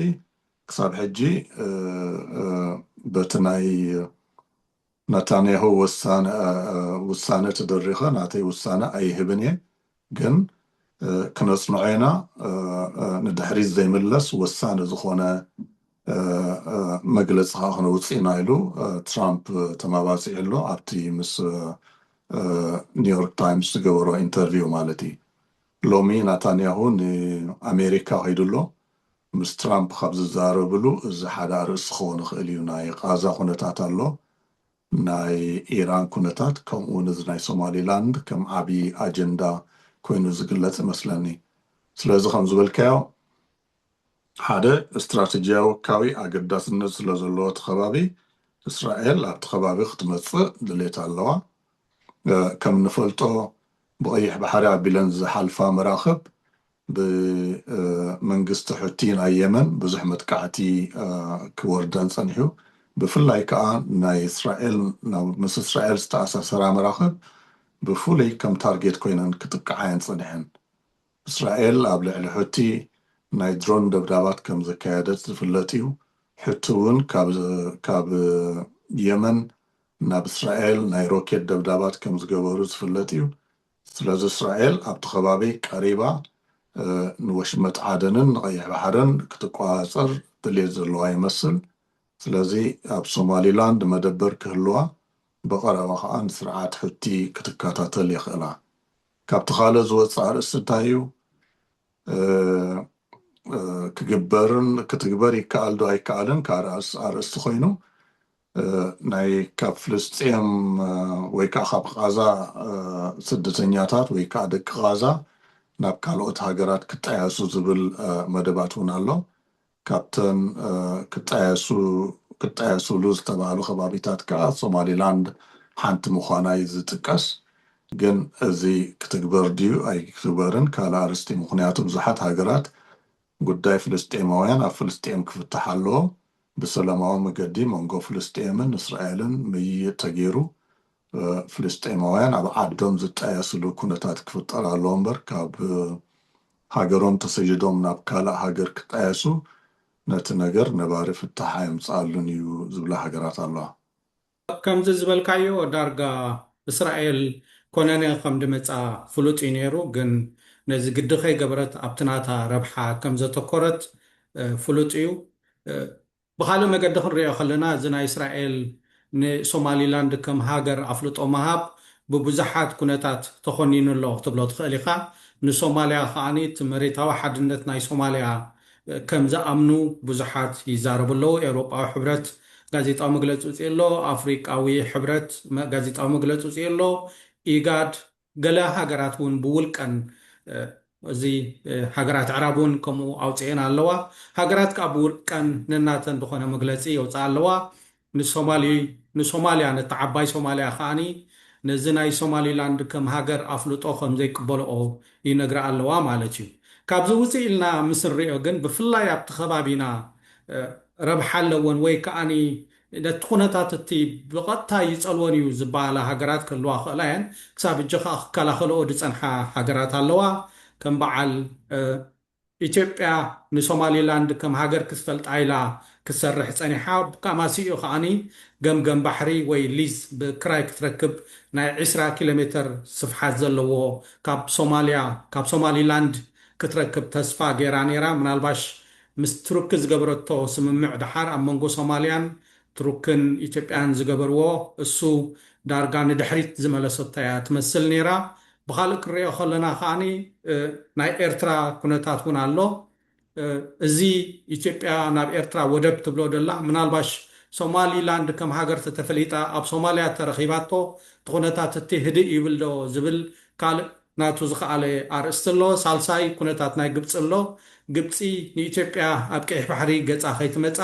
ክሳብ ሕጂ በቲ ናይ ናታንያሁ ውሳነ ተደሪኸ ናተይ ውሳነ ኣይህብን እየ፣ ግን ክነፅንዖ ኢና። ንድሕሪት ዘይምለስ ወሳኒ ዝኾነ መግለፂ ከዓ ክነውፅእ ኢና ኢሉ ትራምፕ ተማባፂዑ ኣሎ ኣብቲ ምስ ኒውዮርክ ታይምስ ዝገበሮ ኢንተርቪው ማለት እዩ። ሎሚ ናታንያሁ ንኣሜሪካ ከይዱ ኣሎ። ምስ ትራምፕ ካብ ዝዛረብሉ እዚ ሓደ ኣርእስቲ ክኸውን ይኽእል እዩ። ናይ ቃዛ ኩነታት ኣሎ፣ ናይ ኢራን ኩነታት፣ ከምኡ እውን እዚ ናይ ሶማሊላንድ ከም ዓብዪ ኣጀንዳ ኮይኑ ዝግለጽ ይመስለኒ። ስለዚ ከም ዝበልካዮ ሓደ ስትራተጂያዊ ኣካቢ ኣገዳስነት ስለ ዘለዎ እቲ ከባቢ እስራኤል ኣብቲ ከባቢ ክትመጽእ ድሌት ኣለዋ። ከም እንፈልጦ ብቐይሕ ባሕሪ ኣቢለን ዝሓልፋ መራኽብ ብመንግስቲ ሑቲ ናይ የመን ብዙሕ መጥቃዕቲ ክወርደን ጸኒሑ። ብፍላይ ከዓ ናይ እስራኤል ምስ እስራኤል ዝተኣሳሰራ መራኽብ ብፍሉይ ከም ታርጌት ኮይነን ክጥቅዓ እየን ጸኒሐን። እስራኤል ኣብ ልዕሊ ሑቲ ናይ ድሮን ደብዳባት ከም ዘካየደት ዝፍለጥ እዩ። ሑቲ እውን ካብ የመን ናብ እስራኤል ናይ ሮኬት ደብዳባት ከም ዝገበሩ ዝፍለጥ እዩ። ስለዚ እስራኤል ኣብቲ ከባቢ ቀሪባ ንወሽመጥ ዓደንን ንቐይሕ ባሕርን ክትቆፃፀር ድሌት ዘለዋ ይመስል። ስለዚ ኣብ ሶማሊላንድ መደበር ክህልዋ፣ ብቐረባ ከዓ ንስርዓት ሑቲ ክትከታተል ይኽእላ። ካብቲ ካልእ ዝወፅእ ኣርእስቲ እንታይ እዩ? ክግበርን ክትግበር ይከኣል ዶ ኣይከኣልን ካልእ ኣርእስቲ ኮይኑ፣ ናይ ካብ ፍልስጤም ወይ ከዓ ካብ ቃዛ ስደተኛታት ወይ ከዓ ደቂ ቃዛ ናብ ካልኦት ሃገራት ክጣየሱ ዝብል መደባት እውን ኣሎ። ካብተን ክጣየሱ ክጣየሱሉ ዝተባህሉ ከባቢታት ከዓ ሶማሊላንድ ሓንቲ ምዃና እዩ ዝጥቀስ። ግን እዚ ክትግበር ድዩ ኣይክግበርን ካልእ ኣርእስቲ። ምኽንያቱ ብዙሓት ሃገራት ጉዳይ ፍልስጤማውያን ኣብ ፍልስጤም ክፍታሕ ኣለዎ፣ ብሰላማዊ መገዲ መንጎ ፍልስጤምን እስራኤልን ምይይጥ ተገይሩ ፍልስጤማውያን ኣብ ዓዶም ዝጣየስሉ ኩነታት ክፍጠር ኣለዎ እምበር ካብ ሃገሮም ተሰይዶም ናብ ካልእ ሃገር ክጣየሱ ነቲ ነገር ነባሪ ፍታሕ ኣየምፅኣሉን እዩ ዝብላ ሃገራት ኣለዋ። ከምዚ ዝበልካዮ ዳርጋ እስራኤል ኮነነ ከም ድመፃ ፍሉጥ እዩ ነይሩ፣ ግን ነዚ ግዲ ከይገበረት ኣብቲ ናታ ረብሓ ከም ዘተኮረት ፍሉጥ እዩ። ብኻልእ መገዲ ክንሪኦ ከለና እዚ ናይ እስራኤል ንሶማሊላንድ ከም ሃገር ኣፍልጦ ምሃብ ብብዙሓት ኩነታት ተኾኒኑ ኣሎ ክትብሎ ትኽእል ኢኻ። ንሶማልያ ከዓኒ እቲ መሬታዊ ሓድነት ናይ ሶማልያ ከም ዝኣምኑ ብዙሓት ይዛረቡ ኣለዉ። ኤውሮጳዊ ሕብረት ጋዜጣዊ መግለፂ ውፅእ ኣሎ፣ ኣፍሪቃዊ ሕብረት ጋዜጣዊ መግለፂ ውፅእ ኣሎ፣ ኢጋድ ገለ ሃገራት እውን ብውልቀን እዚ ሃገራት ኣዕራብ እውን ከምኡ ኣውፅኤን ኣለዋ። ሃገራት ከዓ ብውልቀን ነናተን ዝኾነ መግለፂ የውፅኣ ኣለዋ። ንሶማሊ ንሶማልያ ነቲ ዓባይ ሶማልያ ከዓኒ ነዚ ናይ ሶማሊላንድ ከም ሃገር ኣፍልጦ ከም ዘይቅበልኦ ይነግራ ኣለዋ ማለት እዩ። ካብዚ ውፅእ ኢልና ምስ ንሪኦ ግን ብፍላይ ኣብቲ ከባቢና ረብሓ ኣለወን ወይ ከዓኒ ነቲ ኩነታት እቲ ብቐጥታ ይፀልወን እዩ ዝበሃላ ሃገራት ክህልዋ ክእላ እየን። ክሳብ ሕጂ ከዓ ክከላኸልኦ ዝፀንሓ ሃገራት ኣለዋ። ከም በዓል ኢትዮጵያ ንሶማሊላንድ ከም ሃገር ክትፈልጣ ኢላ ክትሰርሕ ጸኒሓ፣ ብካማሲኡ ከዓኒ ገምገም ባሕሪ ወይ ሊዝ ብክራይ ክትረክብ ናይ ዒስራ ኪሎ ሜትር ስፍሓት ዘለዎ ካብ ሶማልያ ካብ ሶማሊላንድ ክትረክብ ተስፋ ገይራ ነይራ። ምናልባሽ ምስ ቱርኪ ዝገበረቶ ስምምዕ ደሓር ኣብ መንጎ ሶማልያን ቱርክን ኢትዮጵያን ዝገበርዎ እሱ ዳርጋ ንድሕሪት ዝመለሰቶ እያ ትመስል ነይራ። ብኻልእ ክንሪኦ ከለና ከዓኒ ናይ ኤርትራ ኩነታት እውን ኣሎ። እዚ ኢትዮጵያ ናብ ኤርትራ ወደብ ትብሎ ደላ ምናልባሽ ሶማሊላንድ ከም ሃገር ተተፈሊጣ ኣብ ሶማልያ ተረኺባቶ እቲ ኩነታት እቲ ህድእ ይብል ዶ ዝብል ካልእ ናቱ ዝኸኣለ ኣርእስቲ ኣሎ። ሳልሳይ ኩነታት ናይ ግብፂ ኣሎ። ግብፂ ንኢትዮጵያ ኣብ ቀይሕ ባሕሪ ገፃ ከይትመፃ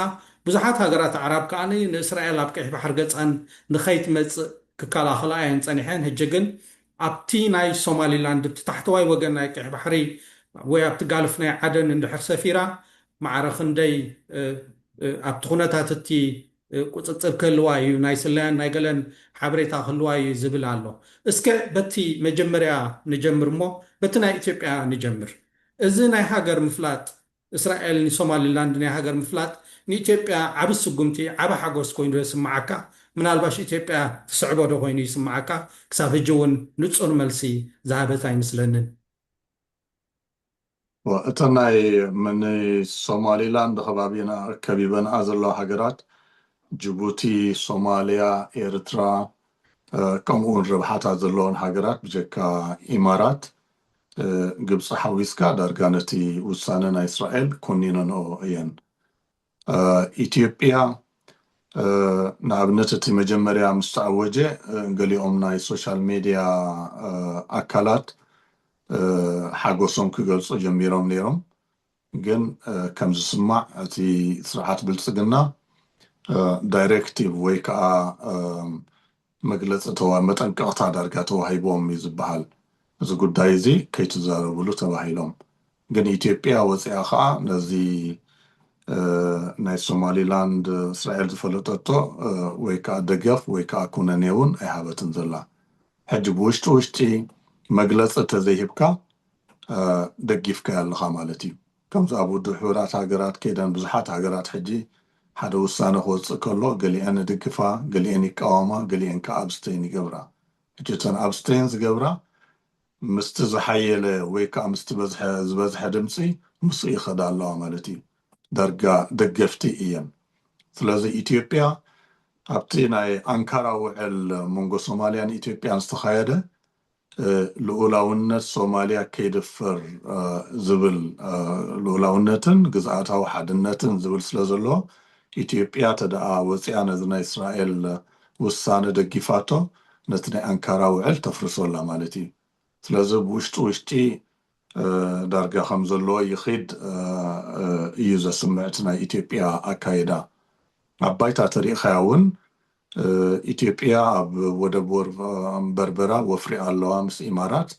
ብዙሓት ሃገራት ኣዕራብ ከዓኒ ንእስራኤል ኣብ ቀይሕ ባሕሪ ገፃን ንኸይትመፅእ ክከላኸላ እየን ፀኒሐን። ሕጂ ግን ኣብቲ ናይ ሶማሊላንድ እቲ ታሕተዋይ ወገን ናይ ቀይሕ ባሕሪ ወይ ኣብቲ ጋልፍ ናይ ዓደን እንድሕር ሰፊራ ማዕረ ክንደይ ኣብቲ ኩነታት እቲ ቁፅፅር ክህልዋ እዩ፣ ናይ ስለያን ናይ ገለን ሓበሬታ ክህልዋ እዩ ዝብል ኣሎ። እስከ በቲ መጀመርያ ንጀምር እሞ በቲ ናይ ኢትዮጵያ ንጀምር። እዚ ናይ ሃገር ምፍላጥ እስራኤል ንሶማሊላንድ ናይ ሃገር ምፍላጥ ንኢትዮጵያ ዓብ ስጉምቲ ዓብ ሓጎስ ኮይኑ ዶ ይስምዓካ? ምናልባሽ ኢትዮጵያ ትስዕቦ ዶ ኮይኑ ይስምዓካ? ክሳብ ሕጂ እውን ንፁር መልሲ ዝሃበት ኣይመስለንን። እተን ናይ ንሶማሊላንድ ከባቢና ከቢበንኣ ዘለዋ ሃገራት ጅቡቲ፣ ሶማልያ፣ ኤርትራ ከምኡ እውን ረብሓታት ዘለዎን ሃገራት ብጀካ ኢማራት፣ ግብፂ ሓዊስካ ዳርጋ ነቲ ውሳነ ናይ እስራኤል ኮኒነንኦ እየን። ኢትዮጵያ ንኣብነት እቲ መጀመርያ ምስ ተኣወጀ ገሊኦም ናይ ሶሻል ሜድያ ኣካላት ሓጎሶም ክገልፁ ጀሚሮም ነይሮም። ግን ከም ዝስማዕ እቲ ስርዓት ብልፅግና ዳይሬክቲቭ ወይ ከዓ መግለፂ መጠንቀቕታ ዳርጋ ተዋሂቦም እዩ ዝበሃል። እዚ ጉዳይ እዚ ከይትዛረብሉ ተባሂሎም። ግን ኢትዮጵያ ወፂኣ ከዓ ነዚ ናይ ሶማሊላንድ እስራኤል ዝፈለጠቶ ወይ ከዓ ደገፍ ወይ ከዓ ኩነኔ እውን ኣይሃበትን ዘላ። ሕጂ ብውሽጢ ውሽጢ መግለፂ ተዘይሂብካ ደጊፍካያ ኣለኻ ማለት እዩ። ከምዚ ኣብ ውድብ ሕቡራት ሃገራት ከይደን ብዙሓት ሃገራት ሕጂ ሓደ ውሳነ ክወፅእ ከሎ ገሊአን ይድግፋ፣ ገሊአን ይቃወማ፣ ገሊአን ከዓ ኣብስተይን ይገብራ። ሕጂ እተን ኣብስተይን ዝገብራ ምስቲ ዝሓየለ ወይ ከዓ ምስቲ ዝበዝሐ ድምፂ ምስኡ ይኸዳ ኣለዋ ማለት እዩ። ዳርጋ ደገፍቲ እየን። ስለዚ ኢትዮጵያ ኣብቲ ናይ ኣንካራ ውዕል መንጎ ሶማልያን ኢትዮጵያን ዝተኻየደ ልኡላውነት ሶማልያ ከይድፈር ዝብል ልኡላውነትን ግዝኣታዊ ሓድነትን ዝብል ስለ ዘሎ ኢትዮጵያ ተደኣ ወፂኣ ነዚ ናይ እስራኤል ውሳነ ደጊፋቶ ነቲ ናይ ኣንካራ ውዕል ተፍርሶ ኣላ ማለት እዩ። ስለዚ ብውሽጢ ውሽጢ ዳርጋ ከም ዘለዎ ይኺድ እዩ ዘስምዕ እቲ ናይ ኢትዮጵያ ኣካይዳ። ኣብ ባይታ ተሪእኻያ እውን ኢትዮጵያ ኣብ ወደብ በርበራ ወፍሪ ኣለዋ ምስ ኢማራት።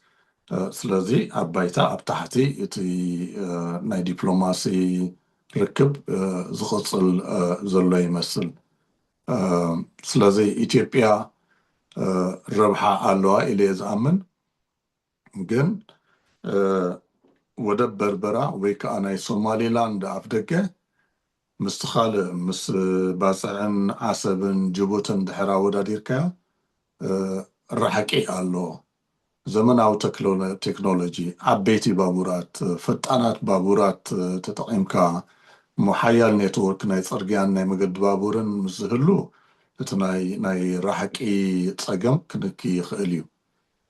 ስለዚ ኣብ ባይታ ኣብ ታሕቲ እቲ ናይ ዲፕሎማሲ ርክብ ዝቕፅል ዘሎ ይመስል። ስለዚ ኢትዮጵያ ረብሓ ኣለዋ ኢለ እየ ዝኣምን። ግን ወደብ በርበራ ወይ ከዓ ናይ ሶማሊላንድ ኣፍ ደገ ምስቲ ካልእ ምስ ባፅዕን ዓሰብን ጅቡትን ድሕር ኣወዳዲርካዮ ራሕቂ ኣለዎ። ዘመናዊ ቴክኖሎጂ፣ ዓበይቲ ባቡራት፣ ፈጣናት ባቡራት ተጠቒምካ እሞ ሓያል ኔትወርክ ናይ ፅርግያን ናይ መገዲ ባቡርን ምስ ዝህሉ እቲ ናይ ራሕቂ ፀገም ክንኪ ይኽእል እዩ።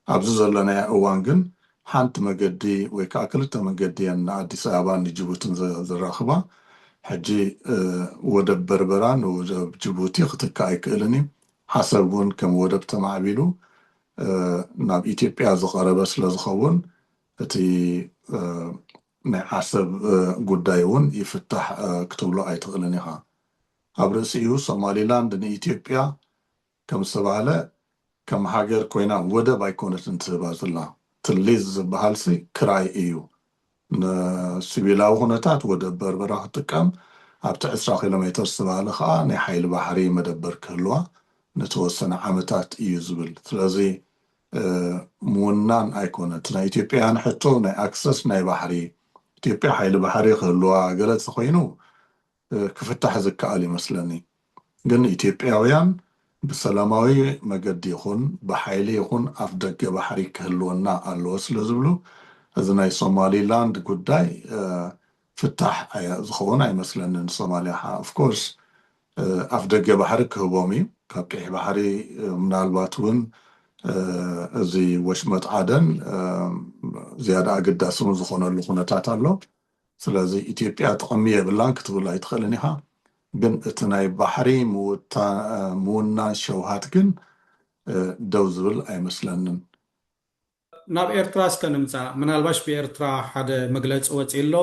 ኣብዚ ዘለናዮ እዋን ግን ሓንቲ መገዲ ወይ ከዓ ክልተ መገዲ እየን ንኣዲስ ኣበባን ንጅቡትን ዘራኽባ። ሕጂ ወደብ በርበራ ንወደብ ጅቡቲ ክትካእ ኣይክእልን እዩ። ዓሰብ እውን ከም ወደብ ተማዕቢሉ ናብ ኢትዮጵያ ዝቐረበ ስለ ዝኸውን እቲ ናይ ዓሰብ ጉዳይ እውን ይፍታሕ ክትብሎ ኣይትኽእልን ኢኻ። ኣብ ርእሲኡ ሶማሊላንድ ንኢትዮጵያ ከም ዝተባህለ ከም ሃገር ኮይና ወደብ ኣይኮነትን ትህባ ዘላ። ትሊዝ ዝበሃልሲ ክራይ እዩ። ንሲቪላዊ ኩነታት ወደብ በርበራ ክትጥቀም ኣብቲ ዕስራ ኪሎ ሜትር ዝተባህለ ከዓ ናይ ሓይሊ ባሕሪ መደበር ክህልዋ ንተወሰነ ዓመታት እዩ ዝብል። ስለዚ ምውናን ኣይኮነን። እቲ ናይ ኢትዮጵያውያን ሕቶ ናይ ኣክሰስ ናይ ባሕሪ ኢትዮጵያ ሓይሊ ባሕሪ ክህልዋ ገለ ተኾይኑ ክፍታሕ ዝከኣል ይመስለኒ። ግን ኢትዮጵያውያን ብሰላማዊ መገዲ ይኹን ብሓይሊ ይኹን ኣፍ ደገ ባሕሪ ክህልወና ኣለዎ ስለ ዝብሉ፣ እዚ ናይ ሶማሊላንድ ጉዳይ ፍታሕ ዝኸውን ኣይመስለንን። ሶማሊያ ኦፍኮርስ ኣፍ ደገ ባሕሪ ክህቦም እዩ። ካብ ቀይሕ ባሕሪ ምናልባት እውን እዚ ወሽመጥ ዓደን ዝያዳ ኣገዳሲ እውን ዝኾነሉ ኩነታት ኣሎ። ስለዚ ኢትዮጵያ ጥቕሚ የብላን ክትብል ኣይትኽእልን ኢኻ። ግን እቲ ናይ ባሕሪ ምውናን ሸውሃት ግን ደው ዝብል ኣይመስለንን። ናብ ኤርትራ እስከ ንምፃእ። ምናልባሽ ብኤርትራ ሓደ መግለፂ ወፂ ኣሎ።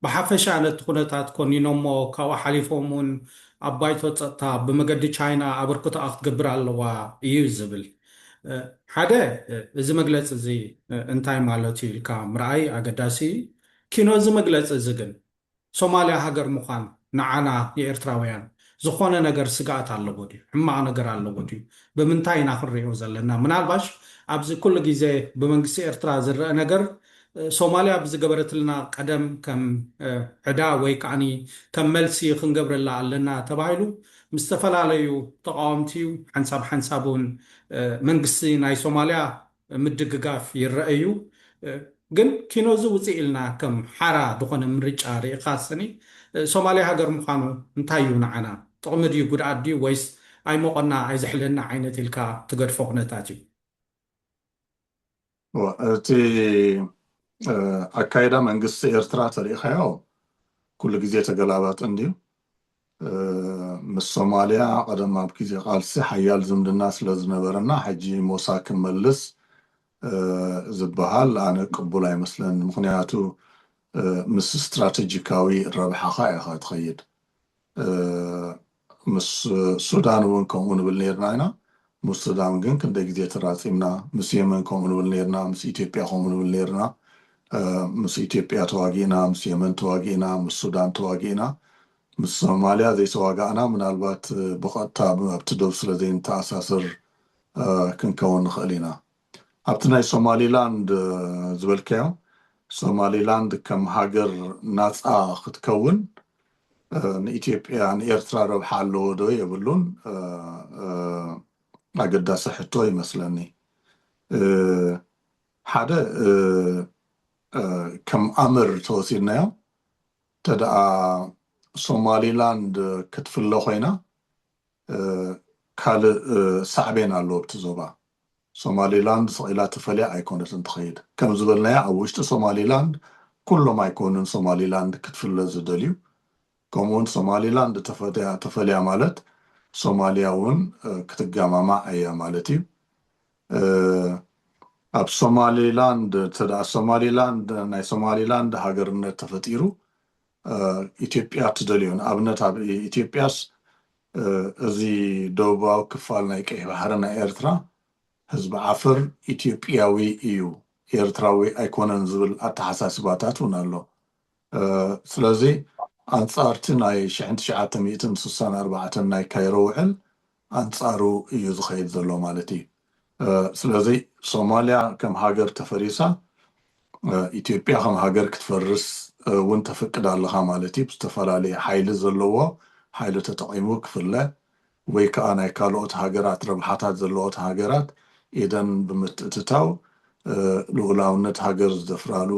ብሓፈሻ ነቲ ኩነታት ኮኒኖሞ፣ ካብኡ ሓሊፎም እውን ኣብ ባይቶ ፀጥታ ብመገዲ ቻይና ኣበርክቶኣ ክትገብር ኣለዋ እዩ ዝብል። ሓደ፣ እዚ መግለፂ እዚ እንታይ ማለት እዩ ኢልካ ምርኣይ ኣገዳሲ እዩ። ኪኖ እዚ መግለፂ እዚ ግን ሶማሊያ ሃገር ምዃን ንዓና ንኤርትራውያን ዝኾነ ነገር ስግኣት ኣለዎ ድዩ? ሕማቕ ነገር ኣለዎ ድዩ? ብምንታይ ኢና ክንሪኦ ዘለና? ምናልባሽ ኣብዚ ኩሉ ግዜ ብመንግስቲ ኤርትራ ዝረአ ነገር ሶማሊያ ብዝገበረትልና ቀደም ከም ዕዳ ወይ ከዓኒ ከም መልሲ ክንገብረላ ኣለና ተባሂሉ ምስ ዝተፈላለዩ ተቃወምቲ ሓንሳብ ሓንሳብ እውን መንግስቲ ናይ ሶማሊያ ምድግጋፍ ይረአ እዩ። ግን ኪኖ እዚ ውፅእ ኢልና ከም ሓራ ዝኾነ ምርጫ ርኢኻ ስኒ ሶማሊያ ሃገር ምዃኑ እንታይ እዩ ንዓና ጥቕሚ ድዩ ጉድኣት ድዩ ወይስ ኣይሞቐና ኣይዝሕለና ዓይነት ኢልካ ትገድፎ ኩነታት እዩ? እቲ ኣካይዳ መንግስቲ ኤርትራ ተሪኢኻዮ ኩሉ ግዜ ተገላባጥ እንድዩ። ምስ ሶማሊያ ቀደም ኣብ ግዜ ቃልሲ ሓያል ዝምድና ስለ ዝነበረና ሕጂ ሞሳ ክመልስ ዝበሃል ኣነ ቅቡል ኣይመስለኒ። ምክንያቱ ምስ ስትራቴጂካዊ ረብሓኻ ኢኻ ትኸይድ። ምስ ሱዳን እውን ከምኡ ንብል ነርና ኢና። ምስ ሱዳን ግን ክንደይ ግዜ ተራፂምና። ምስ የመን ከምኡ ንብል ነርና፣ ምስ ኢትዮጵያ ከምኡ ንብል ነርና። ምስ ኢትዮጵያ ተዋጊእና፣ ምስ የመን ተዋጊእና፣ ምስ ሱዳን ተዋጊእና። ምስ ሶማሊያ ዘይተዋጋእና ምናልባት ብቐጥታ ኣብቲ ዶብ ስለ ዘይንተኣሳስር ክንከውን ንኽእል ኢና። ኣብቲ ናይ ሶማሊላንድ ዝበልካዮ፣ ሶማሊላንድ ከም ሃገር ናፃ ክትከውን ንኢትዮጵያ ንኤርትራ ረብሓ ኣለዎ ዶ የብሉን ኣገዳሲ ሕቶ ይመስለኒ። ሓደ ከም ኣምር ተወሲድናዮ ተደኣ ሶማሊላንድ ክትፍለ ኮይና ካልእ ሳዕቤን ኣለዎ ኣብቲ ዞባ። ሶማሊላንድ ስቕ ኢላ ተፈልያ ኣይኮነትን ትኸይድ። ከም ዝበልናያ ኣብ ውሽጢ ሶማሊላንድ ኩሎም ኣይኮኑን ሶማሊላንድ ክትፍለ ዝደልዩ። ከምኡውን ሶማሊላንድ ተፈትያ- ተፈልያ ማለት ሶማሊያ እውን እ፣ ክትገማማዕ እያ ማለት እዩ። እ፣ ኣብ ሶማሊላንድ እንተ ደኣ ሶማሊላንድ ናይ ሶማሊላንድ ሃገርነት ተፈጢሩ እ፣ ኢትዮጵያ ትደልዮ። ንኣብነት ኣብ ኢትዮጵያስ እ፣ እዚ ደቡባዊ ክፋል ናይ ቀይሕ ባሕሪ ናይ ኤርትራ ህዝቢ ዓፈር ኢትዮጵያዊ እዩ፣ ኤርትራዊ ኣይኮነን ዝብል ኣተሓሳስባታት እውን ኣሎ። ስለዚ ኣንጻርቲ ናይ ሽሕን ትሽዓተ ሚእትን ስሳን ኣርባዕተን ናይ ካይሮ ውዕል ኣንጻሩ እዩ ዝኸይድ ዘሎ ማለት እዩ። ስለዚ ሶማልያ ከም ሃገር ተፈሪሳ ኢትዮጵያ ከም ሃገር ክትፈርስ እውን ተፍቅድ ኣለኻ ማለት እዩ። ብዝተፈላለየ ሓይሊ ዘለዎ ሓይሊ ተጠቒሙ ክፍለ ወይ ከዓ ናይ ካልኦት ሃገራት ረብሓታት ዘለዎት ሃገራት ኢደን ብምትእትታው ልኡላውነት ሃገር ዝደፍራሉ፣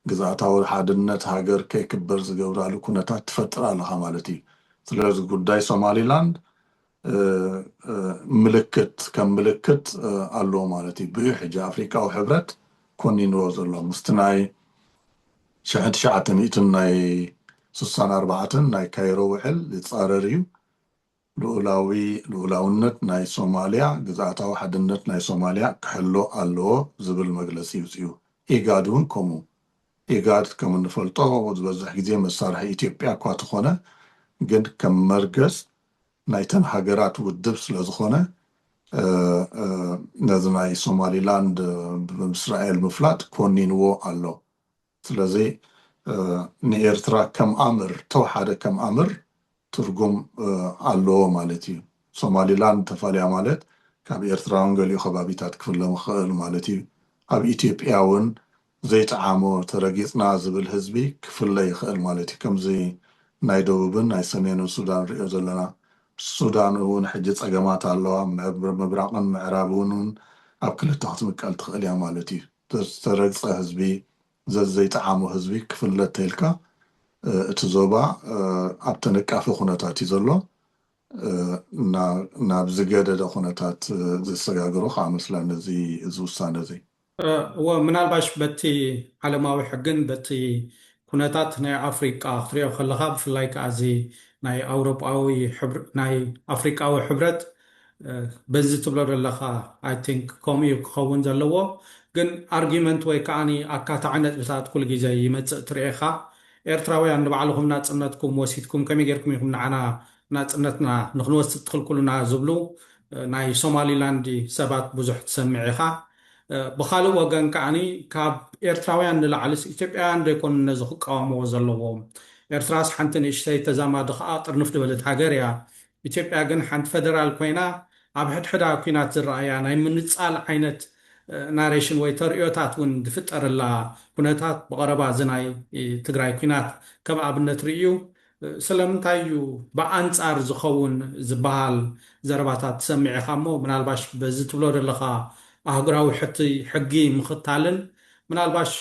ግዝኣታዊ ሓድነት ሃገር ከይክበር ዝገብራሉ ኩነታት ትፈጥር ኣለኻ ማለት እዩ። ስለዚ ጉዳይ ሶማሊላንድ ምልክት ከም ምልክት ኣለዎ ማለት እዩ። ብኡ ሕጂ ኣፍሪቃዊ ሕብረት ኮኒንዎ ዘሎ ምስቲ ናይ ሽሕን ትሽዓተ ሚእትን ናይ ስሳን ኣርባዕተን ናይ ካይሮ ውዕል ይፃረር እዩ። ልኡላዊ ልኡላውነት ናይ ሶማሊያ ግዝኣታዊ ሓድነት ናይ ሶማሊያ ክሕሎ ኣለዎ ዝብል መግለፂ ይውፅኡ። ኢጋድ እውን ከምኡ። ኢጋድ ከም እንፈልጦ ዝበዝሕ ግዜ መሳርሒ ኢትዮጵያ እኳ ተኾነ ግን ከም መርገፅ ናይተን ሃገራት ውድብ ስለ ዝኾነ ነዚ ናይ ሶማሊላንድ ብምስራኤል ምፍላጥ ኮኒንዎ ኣሎ። ስለዚ ንኤርትራ ከም ኣምር ተወሓደ ከም ኣምር ትርጉም ኣለዎ ማለት እዩ። ሶማሊላንድ ተፈልያ ማለት ካብ ኤርትራ እውን ገሊኡ ከባቢታት ክፍለ ምኽእል ማለት እዩ። ኣብ ኢትዮጵያ እውን ዘይጠዓሞ፣ ተረጊጽና ዝብል ህዝቢ ክፍለ ይኽእል ማለት እዩ። ከምዚ ናይ ደቡብን ናይ ሰሜንን ሱዳን ንሪኦ ዘለና። ሱዳን እውን ሕጂ ጸገማት ኣለዋ። ምዕብ-፣ ምብራቕን ምዕራብን እውን ኣብ ክልተ ክትምቀል ትኽእል እያ ማለት እዩ። ዝተረግጸ ህዝቢ፣ ዘ-፣ ዘይጠዓሞ ህዝቢ ክፍለ ተይልካ፣ እ፣ እቲ ዞባ፣ እ፣ ኣብ ተነቃፊ ኩነታት እዩ ዘሎ። እ፣ እና-፣ ናብ ዝገደደ ኩነታት፣ እ፣ ዘሰጋግሮ ከዓ መስለኒ እዚ፣ እዚ ውሳነ እዚ። እ፣ እወ፣ ምናልባሽ በቲ ዓለማዊ ሕግን በቲ ኩነታት ናይ ኣፍሪቃ ክትሪኦ ከለኻ፣ ብፍላይ ከዓ እዚ ናይ ኣውሮጳዊ ሕብር-፣ ናይ ኣፍሪቃዊ ሕብረት፣ እ፣ በዚ ትብሎ ዘለኻ፣ I think፣ ከምኡ እዩ ክኸውን ዘለዎ። ግን ኣርጊመንት ወይ ከዓ ኣካታዒ ነጥብታት ኩሉ ግዜ ይመጽእ ትርኢ ኢኻ። ኤርትራውያን ንባዕልኹም ናጽነትኩም ወሲድኩም ከመይ ጌርኩም ኢኹም ንዓና ናጽነትና ንክንወስድ ትኽልክሉና ዝብሉ፣ እ፣ ናይ ሶማሊላንድ ሰባት ብዙሕ ትሰምዕ ኢኻ። እ፣ ብኻልእ ወገን ከዓኒ ካብ ኤርትራውያን ንላዕሊስ ኢትዮጵያውያን ዶ ኣይኮኑን ነዚ ክቃወምዎ ዘለዎም? ኤርትራስ ሓንቲ ንእሽተይ ተዛማዲ ከኣ ጥርንፍ ዝበለት ሃገር እያ። ኢትዮጵያ ግን ሓንቲ ፈደራል ኮይና ኣብ ሕድሕዳ ኲናት ዝረኣያ ናይ ምንጻል ዓይነት፣ እ፣ ናሬሽን ወይ ተርእዮታት እውን ዝፍጠረላ ኩነታት ብቐረባ እዚ ናይ፣ እ፣ ትግራይ ኲናት ከም ኣብነት ርእዩ። ስለምንታይ እዩ ብኣንጻር ዝኸውን ዝበሃል ዘረባታት ትሰምዕ ኢኻ እሞ፣ ምናልባሽ በዚ ትብሎ ዘለኻ ኣህጉራዊ ሕቲ-፣ ሕጊ ምኽታልን ምናልባሽ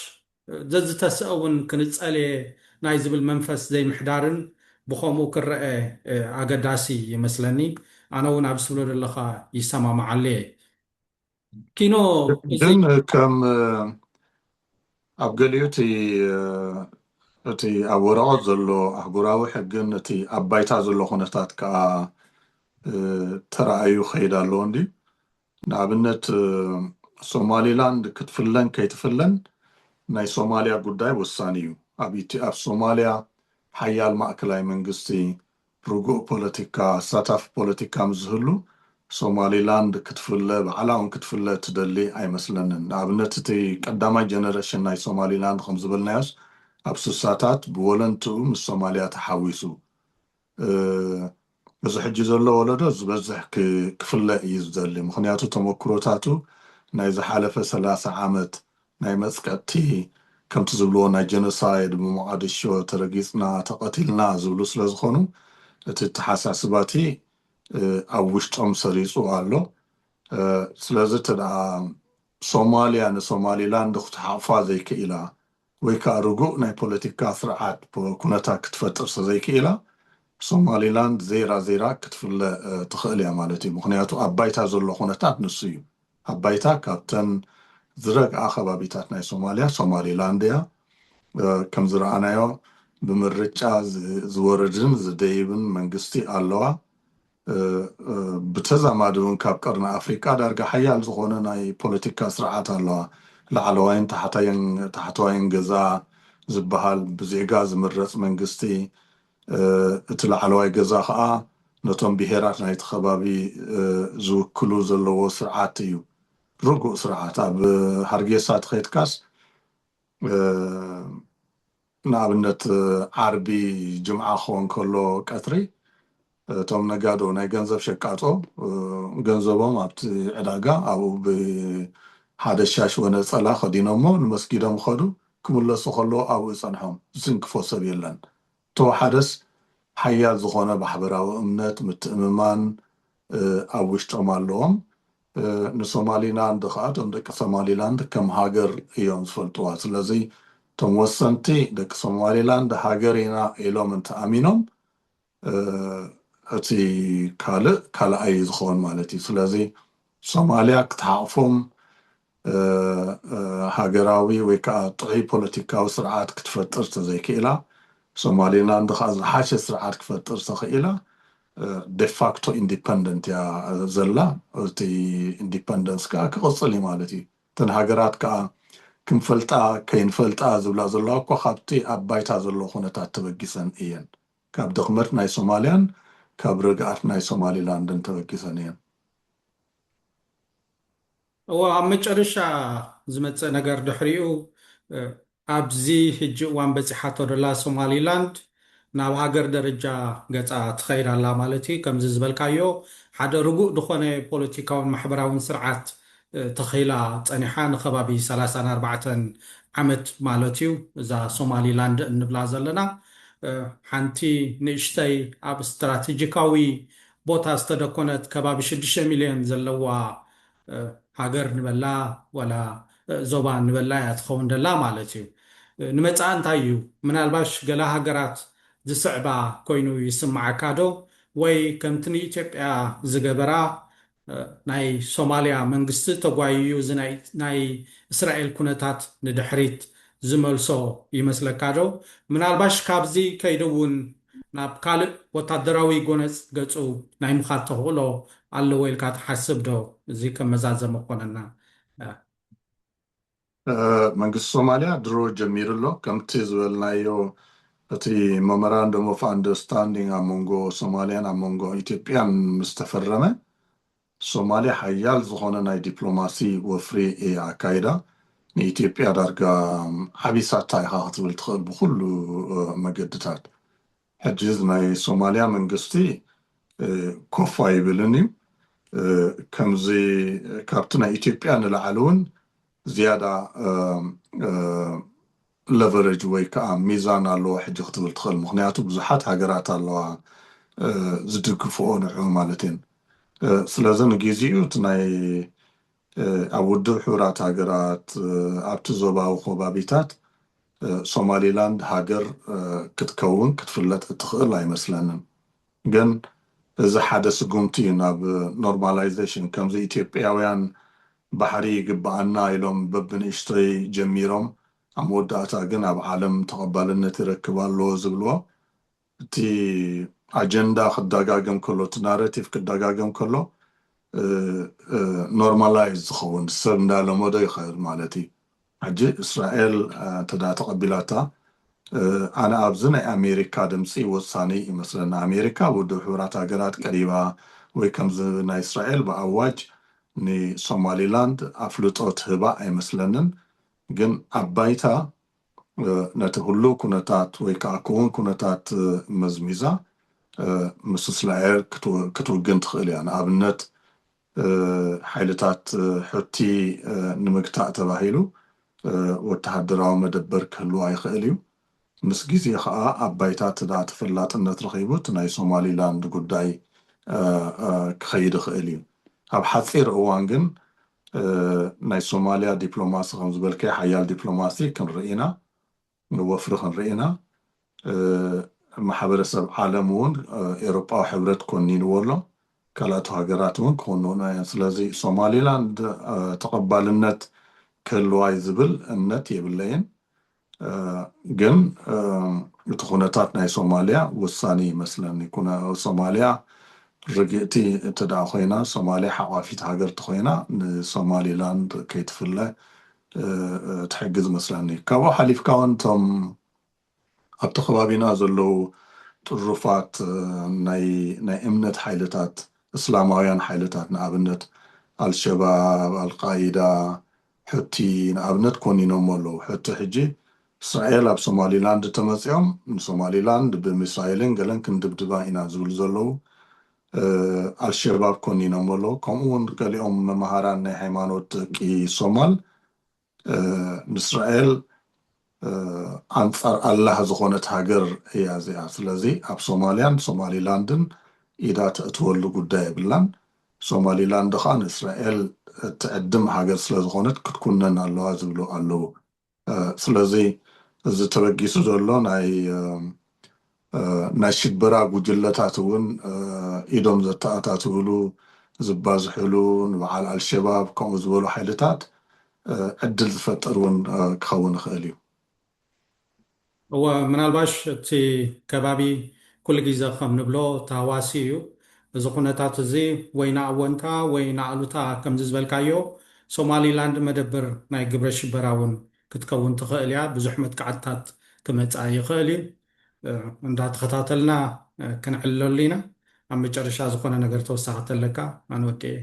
ዘዝተስአ እውን ክንጸልየ ናይ ዝብል መንፈስ ዘይምሕዳርን ብኸምኡ ክረአ፣ እ፣ ኣገዳሲ ይመስለኒ። ኣነ እውን ኣብዚ ትብሎ ዘለኻ ይሰማማዓለየ። ኪኖ፣ እዚ ግን ከም፣ እ፣ ኣብ ገሊኡ እቲ፣ እ፣ እቲ ኣብ ወረቐት ዘሎ ኣህጉራዊ ሕግን እቲ ኣብ ባይታ ዘሎ ኩነታት ከኣ፣ እ፣ ተራእዩ ክኸይድ ኣለዎ እንድዩ። ንኣብነት፣ እ፣ ሶማሊላንድ ክትፍለን ከይትፍለን ናይ ሶማልያ ጉዳይ ወሳኒ እዩ። ኣብ ኢትዮ-፣ ኣብ ሶማልያ ሓያል ማእከላይ መንግስቲ፣ ርጉእ ፖለቲካ፣ ኣሳታፊ ፖለቲካ ምስ ዝህሉ፣ ሶማሊላንድ ክትፍለ፣ ባዕላ እውን ክትፍለ ትደሊ ኣይመስለንን። ንኣብነት፣ እቲ ቀዳማይ ጀነሬሽን ናይ ሶማሊላንድ ከም ዝበልናዮስ፣ ኣብ ስሳታት ብወለንትኡ ምስ ሶማልያ ተሓዊሱ። እ፣ እዚ ሕጂ ዘሎ ወለዶ ዝበዝሕ ክ-፣ ክፍለ እዩ ዝደሊ። ምኽንያቱ ተመክሮታቱ ናይ ዝሓለፈ ሰላሳ ዓመት ናይ መጽቀጥቲ፣ ከምቲ ዝብልዎ ናይ ጀኖሳይድ፣ ብሞቓድሾ ተረጊጽና፣ ተቐቲልና ዝብሉ ስለ ዝኾኑ፣ እቲ ኣተሓሳስባቲ፣ እ፣ ኣብ ውሽጦም ሰሪጹ ኣሎ። እ፣ ስለዚ እንተ ደኣ ሶማልያ ንሶማሊላንድ ክትሓቑፋ ዘይክኢላ፣ ወይ ከኣ ርጉእ ናይ ፖለቲካ ስርዓት ፖ-፣ ኩነታት ክትፈጥር ስለዘይክኢላ፣ ሶማሊላንድ ዘይራ ዘይራ ክትፍለ፣ እ፣ ትኽእል እያ ማለት እዩ። ምኽንያቱ ኣብ ባይታ ዘሎ ኩነታት ንሱ እዩ። ኣብ ባይታ ካብተን ዝረግኣ ከባቢታት ናይ ሶማልያ ሶማሊላንድ እያ። እ፣ ከም ዝረኣናዮ፣ ብምርጫ ዝ-፣ ዝወርድን ዝደይብን መንግስቲ ኣለዋ። እ፣ እ፣ ብተዛማዲ እውን ካብ ቀርኒ ኣፍሪቃ ዳርጋ ሓያል ዝኾነ ናይ ፖለቲካ ስርዓት ኣለዋ። ላዕለዋይን ታሕታይን፣ ታሕተዋይን ገዛ ዝበሃል ብዜጋ ዝምረጽ መንግስቲ፣ እ፣ እቲ ላዕለዋይ ገዛ ኸኣ ነቶም ብሄራት ናይቲ ከባቢ፣ እ፣ ዝውክሉ ዘለዎ ስርዓት እዩ። ርጉእ ስርዓት። ኣብ ሃርጌሳ ተኸይድካስ፣ እ፣ ንኣብነት፣ ዓርቢ ጅምዓ ክኸውን ከሎ ቀትሪ፣ እቶም ነጋዶ ናይ ገንዘብ ሸቃጦ፣ እ፣ ገንዘቦም ኣብቲ ዕዳጋ ኣብኡ ብሓደ ሻሽ ወነጸላ ከዲኖሞ ንመስጊዶም ኸዱ። ክምለሱ ከለዉ ኣብኡ ጸንሖም። ዝትንክፎ ሰብ የለን። ተወሓደስ ሓያል ዝኾነ ማሕበራዊ እምነት፣ ምትእምማን፣ እ፣ ኣብ ውሽጦም ኣለዎም። እ፣ ንሶማሊላንድ ኸኣ፣ እቶም ደቂ ሶማሊላንድ ከም ሃገር እዮም ዝፈልጥዋ። ስለዚ እቶም ወሰንቲ ደቂ ሶማሊላንድ ሃገር ኢና ኢሎም እንተኣሚኖም፣ እ፣ እቲ ካልእ ካልኣይ እዩ ዝኸውን ማለት እዩ። ስለዚ ሶማልያ ክትሓቕፎም፣ እ፣ እ፣ ሃገራዊ ወይ ከዓ ጥዑይ ፖለቲካዊ ስርዓት ክትፈጥር ተዘይክኢላ፣ ሶማሊላንድ ከዓ ዝሓሸ ስርዓት ክፈጥር ተኽኢላ፣ እ፣ ዴፋክቶ ኢንዲፐንደንት እያ ዘላ። እቲ ኢንዲፐንደንስ ከዓ ክቕፅል እዩ ማለት እዩ። እተን ሃገራት ከዓ ክንፈልጣ ከይንፈልጣ ዝብላ ዘለዋ እኮ ካብቲ ኣብ ባይታ ዘሎ ኩነታት ተበጊሰን እየን። ካብ ድኽመት ናይ ሶማልያን ካብ ርግኣት ናይ ሶማሊላንድን ተበጊሰን እየን። እወ፣ ኣብ መጨረሻ ዝመጽእ ነገር ድሕሪኡ፣ እ፣ ኣብዚ ሕጂ እዋን በጺሓቶ ዘላ ሶማሊላንድ ናብ ሃገር ደረጃ ገጻ ትኸይድ ኣላ ማለት እዩ። ከምዚ ዝበልካዮ፣ ሓደ ርጉእ ዝኾነ ፖለቲካውን ማሕበራውን ስርዓት፣ እ፣ ተኸይላ ጸኒሓ ንከባቢ ሰላሳን ኣርባዕተን ዓመት ማለት እዩ። እዛ ሶማሊላንድ እንብላ ዘለና ሓንቲ ንእሽተይ ኣብ ስትራቴጂካዊ ቦታ ዝተደኮነት ከባቢ ሽዱሽተ ሚልዮን ዘለዋ ሃገር ንበላ ዋላ ዞባ ንበላ እያ ትኸውን ደላ ማለት እዩ። ንመጻኢ እንታይ እዩ? ምናልባሽ ገለ ሃገራት ዝስዕባ ኮይኑ ይስምዓካ ዶ? ወይ ከምቲ ንኢትዮጵያ ዝገበራ ናይ ሶማልያ መንግስቲ ተጓይዩ ናይ እስራኤል ኩነታት ንድሕሪት ዝመልሶ ይመስለካ ዶ? ምናልባሽ ካብዚ ከይዱ እውን ናብ ካልእ ወታደራዊ ጎነፅ ገፁ ናይ ምኻድ ተኽእሎ ኣለዎ ኢልካ ትሓስብ ዶ? እዚ ከም መዛዘመ ኮነና። መንግስቲ ሶማልያ ድሮ ጀሚሩ ኣሎ። ከምቲ ዝበልናዮ እቲ መመራንደም ኦፍ ኣንደርስታንዲንግ ኣብ መንጎ ሶማልያን ኣብ መንጎ ኢትዮጵያን ምስ ተፈረመ ሶማልያ ሓያል ዝኾነ ናይ ዲፕሎማሲ ወፍሪ እያ ኣካይዳ። ንኢትዮጵያ ዳርጋ ዓቢሳታ ኢኻ ክትብል ትኽእል ብኩሉ መገድታት። ሕጂ ናይ ሶማልያ መንግስቲ ኮፍ ኣይብልን እዩ። ከምዚ ካብቲ ናይ ኢትዮጵያ ንላዕሊ እውን ዝያዳ ለቨረጅ ወይ ከዓ ሚዛን ኣለዎ ሕጂ ክትብል ትኽእል። ምክንያቱ ብዙሓት ሃገራት ኣለዋ ዝድግፍኦ ንዑ ማለት እየን። ስለዚ ንግዜኡ እቲ ናይ ኣብ ውድብ ሕቡራት ሃገራት ኣብቲ ዞባዊ ከባቢታት ሶማሊላንድ ሃገር ክትከውን ክትፍለጥ እትኽእል ኣይመስለንን። ግን እዚ ሓደ ስጉምቲ እዩ ናብ ኖርማላይዜሽን። ከምዚ ኢትዮጵያውያን ባሕሪ ይግብኣና ኢሎም በብንእሽተይ ጀሚሮም ኣብ መወዳእታ ግን ኣብ ዓለም ተቐባልነት ይረክብ ኣሎ ዝብልዎ እቲ ኣጀንዳ ክደጋገም ከሎ እቲ ናረቲቭ ክደጋገም ከሎ ኖርማላይዝ ዝኸውን ሰብ እንዳለመዶ ይኸእል ማለት እዩ። ሕጂ እስራኤል ተዳ ተቐቢላታ ኣነ ኣብዚ ናይ ኣሜሪካ ድምፂ ወሳኒ ይመስለና። ኣሜሪካ ውድብ ሕቡራት ሃገራት ቀሪባ ወይ ከምዚ ናይ እስራኤል ብኣዋጅ ንሶማሊላንድ ኣፍልጦ ትህባ ኣይመስለንን። ግን ኣብ ባይታ ነቲ ህሉው ኩነታት ወይ ከዓ ክውን ኩነታት መዝሚዛ ምስ እስራኤል ክትውግን ትኽእል እያ። ንኣብነት ሓይልታት ሑቲ ንምግታእ ተባሂሉ ወተሃደራዊ መደበር ክህልዋ ይኽእል እዩ። ምስ ግዜ ከዓ ኣብ ባይታ እቲ ደኣ ተፈላጥነት ረኺቡ እቲ ናይ ሶማሊላንድ ጉዳይ ክኸይድ ይኽእል እዩ። ኣብ ሓፂር እዋን ግን ናይ ሶማልያ ዲፕሎማሲ ከም ዝበልከ ሓያል ዲፕሎማሲ ክንርኢ ኢና፣ ወፍሪ ክንርኢ ኢና። ማሕበረሰብ ዓለም እውን ኤውሮጳዊ ሕብረት ኮኒንዎ ኣሎ፣ ካልኣቱ ሃገራት እውን ክኾንኑ እየን። ስለዚ ሶማሊላንድ ተቐባልነት ክህልዋይ ዝብል እምነት የብለይን። ግን እቲ ኩነታት ናይ ሶማልያ ውሳኒ ይመስለኒ። ሶማልያ ርግእቲ እንተ ደኣ ኮይና፣ ሶማልያ ሓቋፊት ሃገር ተኮይና ንሶማሊላንድ ከይትፍለ ትሕግዝ መስለኒ። ካብኡ ሓሊፍካ እውን እቶም ኣብቲ ከባቢና ዘለዉ ጥሩፋት ናይ እምነት ሓይልታት፣ እስላማውያን ሓይልታት፣ ንኣብነት ኣልሸባብ፣ ኣልቃይዳ፣ ሑቲ ንኣብነት ኮኒኖሞ ኣለዉ። ሑቲ ሕጂ እስራኤል ኣብ ሶማሊላንድ ተመፂኦም ንሶማሊላንድ ብሚሳይልን ገለን ክንድብድባ ኢና ዝብሉ ዘለዉ ኣልሸባብ ኮኒኖሞ ኣለዉ። ከምኡ እውን ገሊኦም መምሃራን ናይ ሃይማኖት ደቂ ሶማል ንእስራኤል ኣንፃር ኣላህ ዝኾነት ሃገር እያ እዚኣ። ስለዚ ኣብ ሶማልያን ሶማሊላንድን ኢዳ ተእትወሉ ጉዳይ የብላን። ሶማሊላንድ ከዓ ንእስራኤል እትዕድም ሃገር ስለዝኾነት ክትኩነን ኣለዋ ዝብሉ ኣለዉ። ስለዚ እዚ ተበጊሱ ዘሎ ናይ ናይ ሽበራ ጉጅለታት እውን ኢዶም ዘተኣታትውሉ ዝበዝሕሉ ንበዓል ኣልሸባብ ከምኡ ዝበሉ ሓይልታት ዕድል ዝፈጥር እውን ክኸውን ይኽእል እዩ። እወ፣ ምናልባሽ እቲ ከባቢ ኩሉ ግዜ ከም ንብሎ ተሃዋሲ እዩ። እዚ ኩነታት እዚ ወይ ንኣወንታ ወይ ንኣሉታ ከምዚ ዝበልካዮ ሶማሊላንድ መደብር ናይ ግብረ ሽበራ እውን ክትከውን ትኽእል እያ። ብዙሕ መጥቃዕትታት ክመፅኣ ይኽእል እዩ። እንዳተኸታተልና ክንዕልለሉ ኢና። ኣብ መጨረሻ ዝኾነ ነገር ተወሳኺ ተለካ ኣንወድኤ።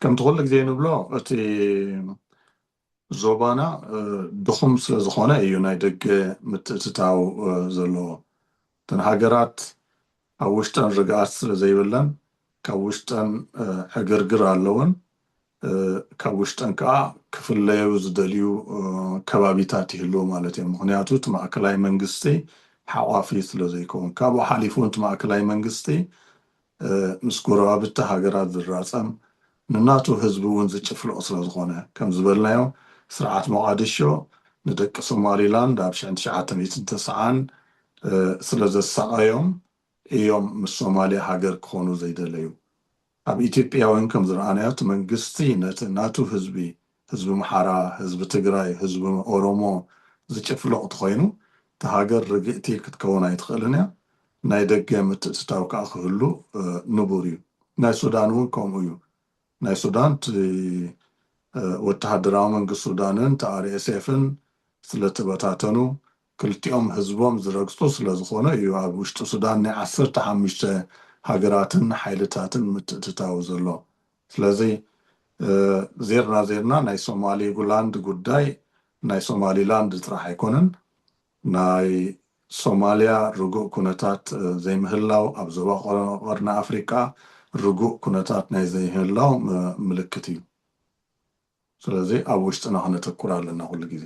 ከምቲ ኩሉ ግዜ ንብሎ እቲ ዞባና ድኹም ስለ ዝኾነ እዩ ናይ ደገ ምትእትታው ዘለዎ። እተን ሃገራት ኣብ ውሽጠን ርግኣት ስለ ዘይብለን ካብ ውሽጠን ዕግርግር ኣለውን። ካብ ውሽጠን ከዓ ክፍለዩ ዝደልዩ ከባቢታት ይህልው ማለት እዮም። ምክንያቱ እቲ ማእከላይ መንግስቲ ሓቋፊ ስለዘይከውን፣ ካብኡ ሓሊፉ እቲ ማእከላይ መንግስቲ ምስ ጎረባብቲ ሃገራት ዝራፀም፣ ንናቱ ህዝቢ እውን ዝጭፍልቕ ስለዝኾነ፣ ከም ዝበልናዮ ስርዓት ሞቓድሾ ንደቂ ሶማሊላንድ ኣብ ሽሕን ትሽዓተ ሚእትን ተስዓን ስለዘሳቐዮም እዮም ምስ ሶማሊያ ሃገር ክኾኑ ዘይደለዩ። ኣብ ኢትዮጵያ እውን ከም ዝረኣናዮ እቲ መንግስቲ ነቲ ናቱ ህዝቢ፣ ህዝቢ ምሓራ፣ ህዝቢ ትግራይ፣ ህዝቢ ኦሮሞ ዝጭፍልቕ እንተኾይኑ፣ እቲ ሃገር ርግእቲ ክትከውን ኣይትኽእልን እያ። ናይ ደገ ምትእትታው ከዓ ክህሉ ንቡር እዩ። ናይ ሱዳን እውን ከምኡ እዩ። ናይ ሱዳን እቲ ወተሃደራዊ መንግስቲ ሱዳንን እቲ ኣር ኤስ ኤፍን ስለተበታተኑ፣ ክልቲኦም ህዝቦም ዝረግፁ ስለዝኾነ እዩ ኣብ ውሽጢ ሱዳን ናይ ዓሰርተ ሓሙሽተ ሃገራትን ሓይልታትን ምትእትታው ዘሎ። ስለዚ ዜርና ዜርና ናይ ሶማሊላንድ ጉዳይ ናይ ሶማሊላንድ ጥራሕ ኣይኮነን። ናይ ሶማሊያ ርጉእ ኩነታት ዘይምህላው፣ ኣብ ዞባ ቀርኒ ኣፍሪቃ ርጉእ ኩነታት ናይ ዘይምህላው ምልክት እዩ። ስለዚ ኣብ ውሽጥና ክነተኩር ኣለና ኩሉ ግዜ።